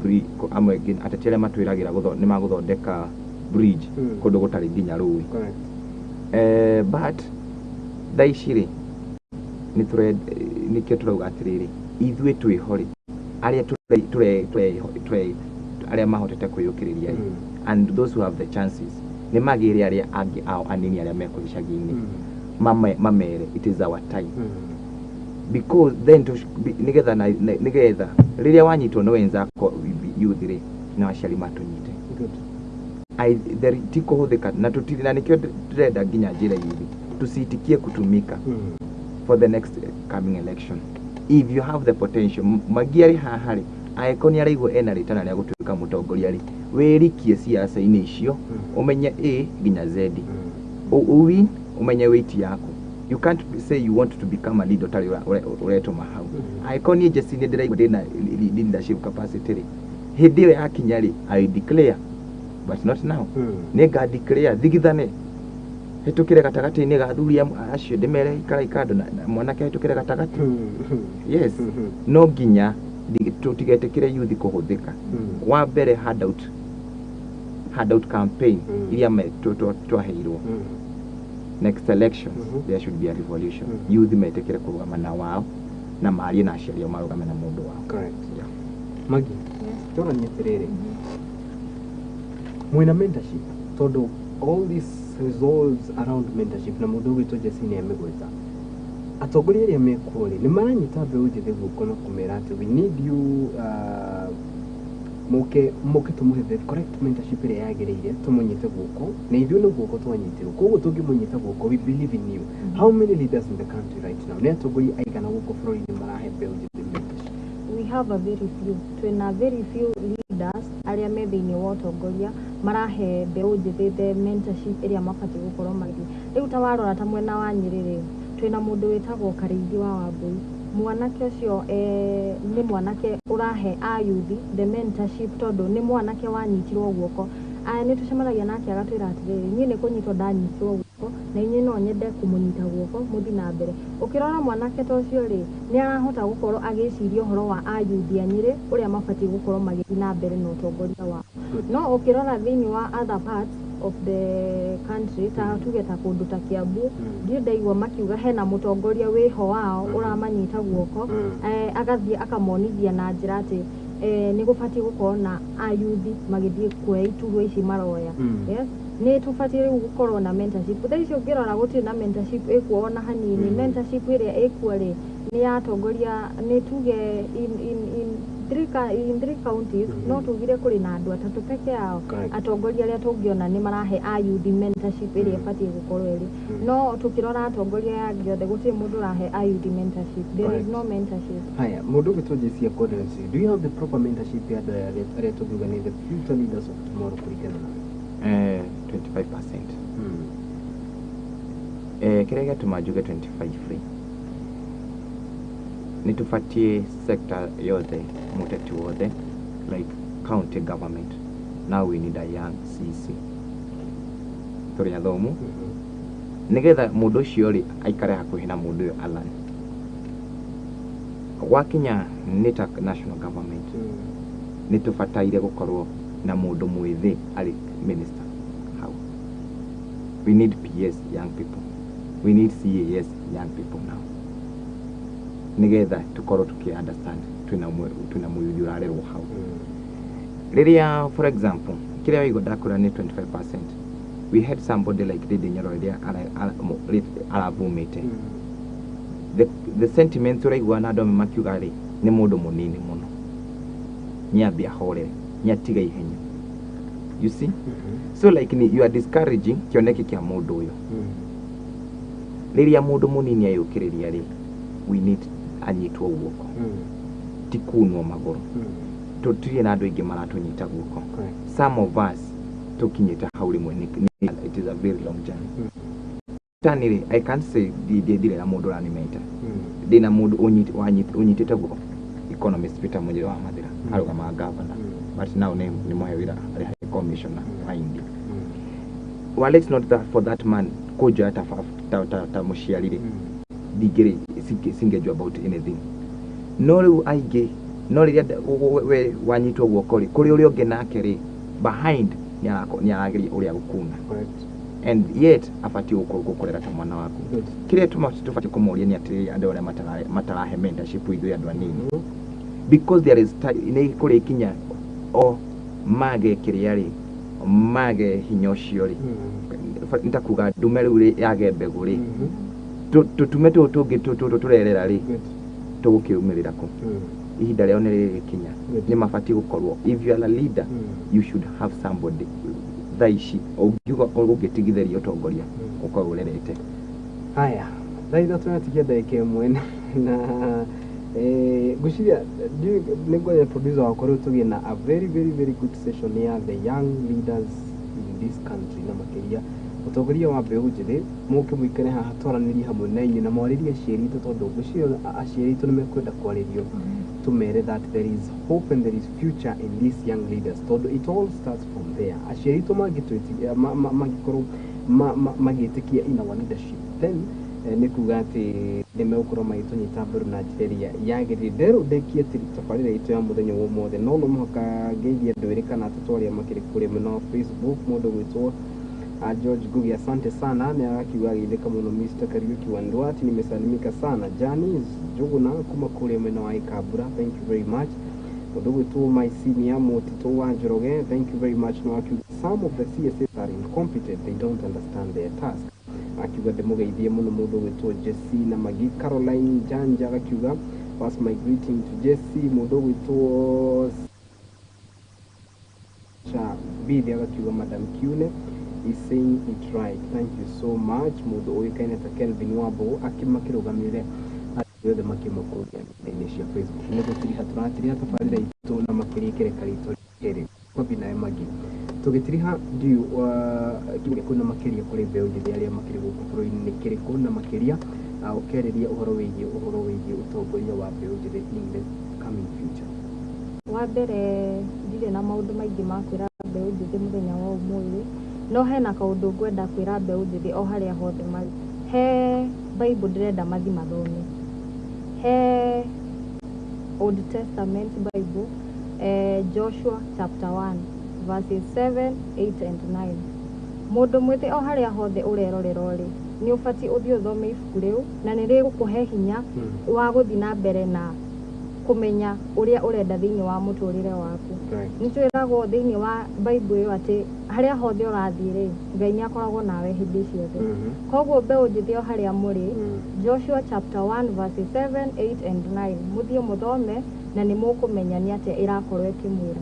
amwe ateti arĩa matwĩragĩra nĩ magũthondeka bridge kũndũ gũtarĩ nginya rũĩ. But thaa ici rĩ, nĩkĩo tũrauga atĩrĩrĩ, ithuĩ twĩho rĩ, arĩa arĩa mahotete kwĩyũkĩrĩria rĩ, and those who have the chances, nĩ magĩre arĩa angĩ ao anini arĩa mekũ icagi-inĩ, mamere it is our time, because then nĩgetha nĩgetha rĩrĩa wanyitwo nĩ wenzako youth rĩ, na aciari matũnyite. Ti kũhũthĩka na tũtirĩ na nĩkĩo ndĩrenda nginya njĩra youth tusitikie kutumika for the next coming election. If you have the potential, Magi arĩ haha rĩ, angĩkorwo nĩ araigua ena rĩtana rĩa gũtuĩka mũtongoria rĩ, wĩrikie ciaca-inĩ icio, ũmenye A nginya Z, ũwin, ũmenye weight yaku. You can't say you want to become a leader ũtarĩ ũretũma hau. Angĩkorwo niĩ Jesse nĩ ndĩraigua ndĩna leadership capacity rĩ, hĩndĩ ĩyo yakinya rĩ, I declare, but not now. Nĩ nga declare thigithane, hĩtũkĩre gatagatĩ-inĩ ga athuri acio, ndĩmere ikarai kando na mwanake hĩtũkĩre gatagatĩ. Yes, no nginya tũtigetĩkĩre youth kũhũthĩka. Wa mbere, handout campaign iria twaheirwo. Next elections, there should be a revolution. Youth metĩkĩre kũrũgama na wao na marie na aciari ao marũgame na mũndũ wao. Correct. Yeah. Magi, tũranie atĩrĩrĩ, mwĩna mentorship? Tondũ all this resolves around mentorship, na mũndũ ũgwĩtwo Jesse nĩ amĩgweta. Atongoria arĩa mekuo rĩ, nĩ maranyita mbeũ njĩthĩ guoko na kũmera atĩ we need you, mũke mũke tũmũhe the correct mentorship ĩrĩa yagĩrĩire, tũmũnyite guoko na ithuĩ no guoko twanyitirwo, koguo tũngĩmũnyita guoko, we believe in you. How many leaders in the country right now, nĩ atongoria aigana gũkũ bũrũri-inĩ marahe mbeũ njĩthĩ mentorship? We have a very few, twĩna very few leaders arĩa me thĩinĩ wa ũtongoria marahe mbeũ njĩthĩ the mentorship ĩrĩa mabatiĩ gũkorwo magĩthiĩ. Rĩu ta warora ta mwena wa Nyĩrĩ rĩ, twĩna mũndũ wĩtagwo Karĩithi wa Wambũi. Mwanake ũcio nĩ mwanake ũrahe ayuthi the mentorship, tondũ nĩ mwanake wanyitirwo guoko. Aya nĩ tũcemanagia nake agatwĩra atĩrĩrĩ, niĩ nĩ kũnyitwo ndanyitirwo guoko na inyuĩ no nyende kũmũnyita guoko mũthiĩ na mbere. Ũkĩrora mwanake ta ũcio rĩ, nĩ arahota gũkorwo agĩciria ũhoro wa ayuthi a Nyĩrĩ, ũrĩa mabatiĩ gũkorwo magĩthiĩ na mbere na ũtongoria wao. No ũkĩrora thĩinĩ wa other parts of the country, ta tuge ta kũndũ ta Kiambu, ndirĩ ndaigua makiuga hena mũtongoria wĩho wao ũramanyita guoko, agathiĩ akamonithia na njĩra atĩ nĩ gũbatiĩ gũkorwo na ayuthi magĩthiĩ kuoya iturwa ici maroya. Yes, nĩ tũbatiĩ rĩu gũkorwo na mentorship. Thaa ici ũngĩrora gũtirĩ na mentorship ĩkuo ona hanini. Mentorship ĩrĩa ĩkuo rĩ, nĩ ya atongoria, nĩ tuge in three counties, no tugire kũrĩ na andũ atatũ peke yao, atongoria arĩa tũngĩona nĩ marahe ayuthi mentorship ĩrĩa ĩbatiĩ gũkorwo ĩrĩ. No tũkĩrora atongoria aya angĩ othe, gũtirĩ mũndũ ũrahe ayuthi mentorship. There is no mentorship. Haya, mũndũ ũgwĩtwo Jesse, according to you, do you have the proper mentorship ya andũ aya arĩa tũngiuga nĩ the future leaders of tomorrow, kũringana nawe? 25%. Kĩrĩa gĩatũma njuge 25 rĩ, Nĩ tũbatiĩ sector yothe, mũteti wothe, like county government, now we need a young CC. Tũrĩ athomu, nĩgetha mũndũ ũcio rĩ aikare hakuhĩ na mũndũ ũyũ Alan. Gwakinya nĩ ta national government, nĩ tũbataire gũkorwo na mũndũ mwĩthĩ arĩ minister hau. We need PS young people, we need CAS young people now, nĩgetha tũkorwo tũkĩ understand twĩna mũyuthi ũrarerwo hau. Rĩrĩa, for example, kĩrĩa waigua ndakwĩra nĩ 25%, we had somebody like Ndindi Nyoro rĩrĩa aravumĩte, the sentiments ũraigua na andũ amwe makiuga rĩ, nĩ mũndũ mũnini mũno, nĩambe ahorere, nĩatiga ihenya, you see? So like ni, you are discouraging kĩoneki kĩa mũndũ ũyũ. Rĩrĩa mũndũ mũnini ayũkĩrĩria rĩ, we need anyitwo guoko, ti kunwo magũrũ. Tũtirĩ na andũ aingĩ maratũnyita guoko. Some of us tũkinyĩte hau rĩmwe it is a very long journey. Tani rĩ, I can't say ndirĩ na mũndũ ũranimenta, ndĩna mũndũ ũnyitĩte guoko, economist Peter Mũnjĩrĩ wa Mathĩra, arũgamaga governor, but now nĩ mũhe wĩra arĩ high commissioner wa India. Well, it's not that for that man kũnjoya ta mũciari rĩ, ndingĩrĩ singejua about anything. No rĩu aingĩ, no rĩrĩa we wanyitwo guoko rĩ, kũrĩ ũrĩa ũngĩ nake rĩ behind nĩ arageria ũrĩa gũkuna, and yet abatiĩ gũkũrera ta mwana waku. Kĩrĩa tũbatiĩ kũmoria nĩ atĩrĩrĩ, andũ arĩa matarahe mentorship ithuĩ andũ anini, because there is nĩ kũrĩ kinya o mage kĩrĩa rĩ, mage hinya ũcio rĩ, nĩ ta kuga ndume rĩu rĩ yage mbegũ rĩ, tũtume tũũ tũngĩ tũtũ tũrerera rĩ, tũgũkĩumĩrĩra kũ? Ihinda rĩao nĩ rĩrĩkinya. Nĩ mabatiĩ gũkorwo, if you are a leader, you should have somebody thaa ici ũngiuga ũngĩtigithĩria ũtongoria ũkorwo ũrerete. Haya, thaa 3 yatigia ndagĩka 1, na ngwĩciria nĩ ngwenda producer wakwa rĩu tũgĩe na a very very very good session ya the young leaders in this country, na makĩria ũtongoria wa mbeũ njĩthĩ. Mũke mũikare haha twaranĩrie hamwe na inyuĩ na mwarĩrie aciari aitũ, tondũ ngwĩciria aciari aitũ nĩ mekwenda kwarĩrio, tũmere that there is hope and there is future in these young leaders, tondũ it all starts from there. Aciari aitũ mangĩkorwo magĩtĩkia in our leadership, then nĩ kuga atĩ nĩ megũkorwo magĩtũnyita mbaru na njĩra ĩrĩa yagĩrĩire. Nderwo ndekie tabarĩra itũ ya mũthenya wa ũmũthĩ, no mũhaka ngeithie andũ 2 kana 3 arĩa makĩrĩ kũrĩa mwena wa Facebook. Mũndũ gwĩtwo George Ngugi, asante sana, nĩ arakiuga ageithĩka mũno. Mr. Kariuki wa Ndwati, nimesalimika sana. Jani Njuguna kuma kũrĩa mwena wa Ikambura, thank you very much. Mũndũ gwĩtwo my senior Mũtitũ wa Njoroge, thank you very much. No akiuga some of the CSs are incompetent, they don't understand their task. Akiuga ndĩmũgeithie mũno mũndũ gwĩtwo Jesse na Magi. Caroline Janja agakiuga, "Pass my greeting to Jesse." Mũndũ gwĩtwo cha Bithi agakiuga, "Madam Kiune is saying it right, thank you so much." Mũndũ ũĩkaine ta Kelvin Wambo akĩmakĩrũgamĩrĩre andũ othe makiuma kũrĩa nenda-inĩ cia Facebook. Nĩ gũtiriha tũratiriha tabarĩra itũ na makĩria kĩreka ritũ rĩrĩ Kwabi nawe Magi tũgĩtiriha ndiũ kĩrĩkũ, na makĩria kũrĩ mbeũ njĩthĩ arĩa makĩrĩ gũkũ bũrũri-inĩ nĩ kĩrĩkũ, na makĩria ũkĩarĩria ũhoro wĩgiĩ ũtongoria wa mbeũ njĩthĩ in the coming future? Wa mbere, ndirĩ na maũndũ maingĩ ma kwĩra mbeũ njĩthĩ mũthenya wa ũmũthĩ, no hena kaũndũ ngwenda kwĩra mbeũ njĩthĩ o harĩa hothe marĩ. He Bible ndĩrenda mathi mathome, he Old Testament Bible, Joshua chapter 1 verses 7, 8 and 9. Mũndũ mwĩthĩ o harĩa hothe ũrerorera rĩ, nĩ ũbatiĩ ũthiĩ ũthome ibuku rĩu, na nĩ rĩgũkũhe hinya wa gũthiĩ na mbere na kũmenya ũrĩa ũrenda thĩinĩ wa mũtũrĩre waku. Nĩ twĩragwo thĩinĩ wa Bible ĩyo atĩ harĩa hothe ũrathiĩ rĩ, Ngai nĩ akoragwo nawe hĩndĩ ciothe. Koguo mbeũ njĩthĩ o harĩa mũrĩ, Joshua chapter 1 verses 7, 8 and 9, mũthiĩ mũthome na nĩ mũkũmenya nĩ atĩa ĩrakorwo ĩkĩmwĩra.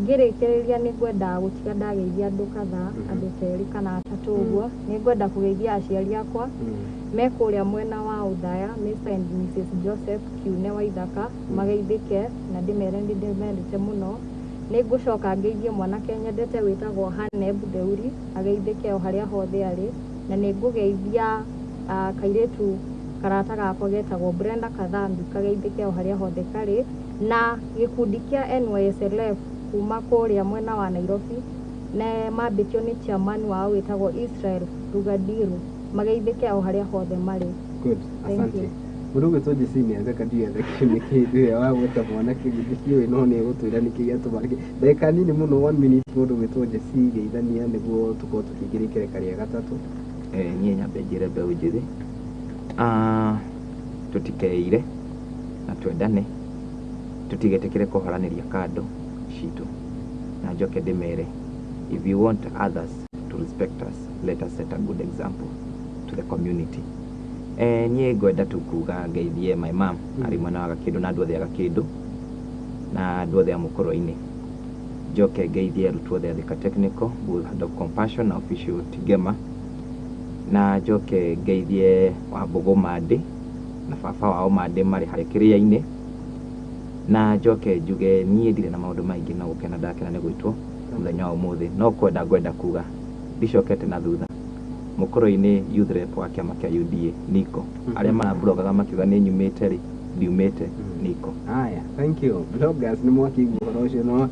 Ngĩrĩkĩrĩria, nĩ ngwenda gũtiga ndageithia andũ kadhaa, andũ ta 2 kana 3 ũguo. Nĩ ngwenda kũgeithia aciari akwa me kũrĩa mwena wa Ũthaya, Mr and Mrs Joseph Kiune wa Ithaka, mageithĩke na ndĩmere nĩ ndĩmendete mũno. Nĩ ngũcoka ngeithie mwanake nyendete wĩtagwo Haneb Theuri, ageithĩke o harĩa hothe arĩ, na nĩ ngũgeithia kairĩtu Karata gakwa getagwo Brenda Kathambi, kageithĩke o harĩa hothe karĩ, na gĩkundi kĩa NYSLF kuma kũrĩa mwena wa Nairobi, na mambĩtio nĩ chairman wao wĩtagwo Israel Rugadiru, mageithĩke o harĩa hothe marĩ. Good. Thank Asante. you. Mũndũ ũgwĩtwo Jesse nĩ atheka, ndiũĩ athekire nĩkĩ hĩndĩ ĩrĩa wagweta mwanake, ndikĩũĩ, no nĩ egũtwĩra nĩkĩ gĩatũma. Ndagĩka nini mũno, one minute, mũndũ ũgwĩtwo Jesse, geithania nĩguo tũkorwo tũkĩingĩra ikereka rĩa gatatũ. Niĩ nyambe njĩre mbeũ njĩthĩ, tũtikeire na twendane, tũtigetĩkĩre kũhoranĩria kando citũ, na njoke ndĩmere, if you want others to respect us, let us set a good example to the community. Niĩ ngwenda tu kuga ngeithie my mom arĩ mwena wa Gakĩndũ na andũ othe a Gakĩndũ na andũ othe a Mũkũrwe-inĩ. Njoke ngeithie arutwo othe a Thika Technical with Hand of Compassion na official Tigema, na njoke ngeithie Wambũgũ Mandĩ na baba wao Mandĩ marĩ harĩa kĩrĩa-inĩ, na njoke njuge niĩ ndirĩ na maũndũ maingĩ, no gũkena ndakena nĩ gwĩtwo mũthenya wa ũmũthĩ. No kwenda ngwenda kuga ndicokete na thutha Mũkũrwe-inĩ, youth rep wa kĩama kĩa UDA niko, arĩa marambũrogaga makiuga nĩ nyumĩte rĩ, ndiumĩte, niko. Haya, thank you. Bloggers nĩ mwakĩigua ũhoro ũcio, no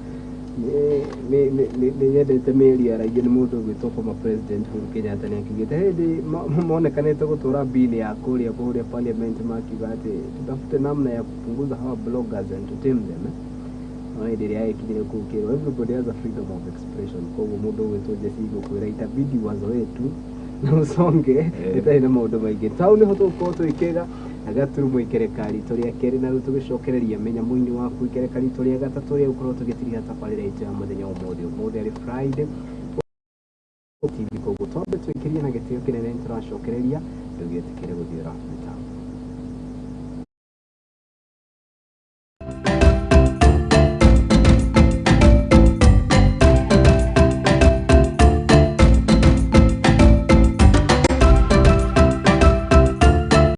nĩ nyendete mĩario yaragia nĩ mũndũ ũgwĩtwo former president Uhuru Kenyatta. Nĩ akiugĩte hĩndĩ monekanĩte gũtwara bill ya kũrĩa parliament, makiuga atĩ tutafute namna ya kupunguza hawa bloggers and to tame them, eh? No hĩndĩ ĩrĩa yakinyire kũu kĩrwo everybody has a freedom of expression, koguo mũndũ ũgwĩtwo Jesse ngũkwĩra itabidi wazoee tu na usonge ĩtarĩ na maũndũ maingĩ. Tau nĩho tũgũkorwo tũgĩkĩra gaturumo ikereka ritũ rĩa kerĩ, na rĩu tũgĩcokereria menya mũini waku ikereka ritũ rĩa gatatũ rĩa gũkorwo tũgĩtiriha tabarĩra itũ ya mũthenya wa ũmũthĩ. Ũmũthĩ arĩ Friday TV, koguo twambe twĩkĩrie na gĩtĩo kĩnene nĩ tũracokereria. Ndũgĩtĩkĩre gũthiũra mĩtambo.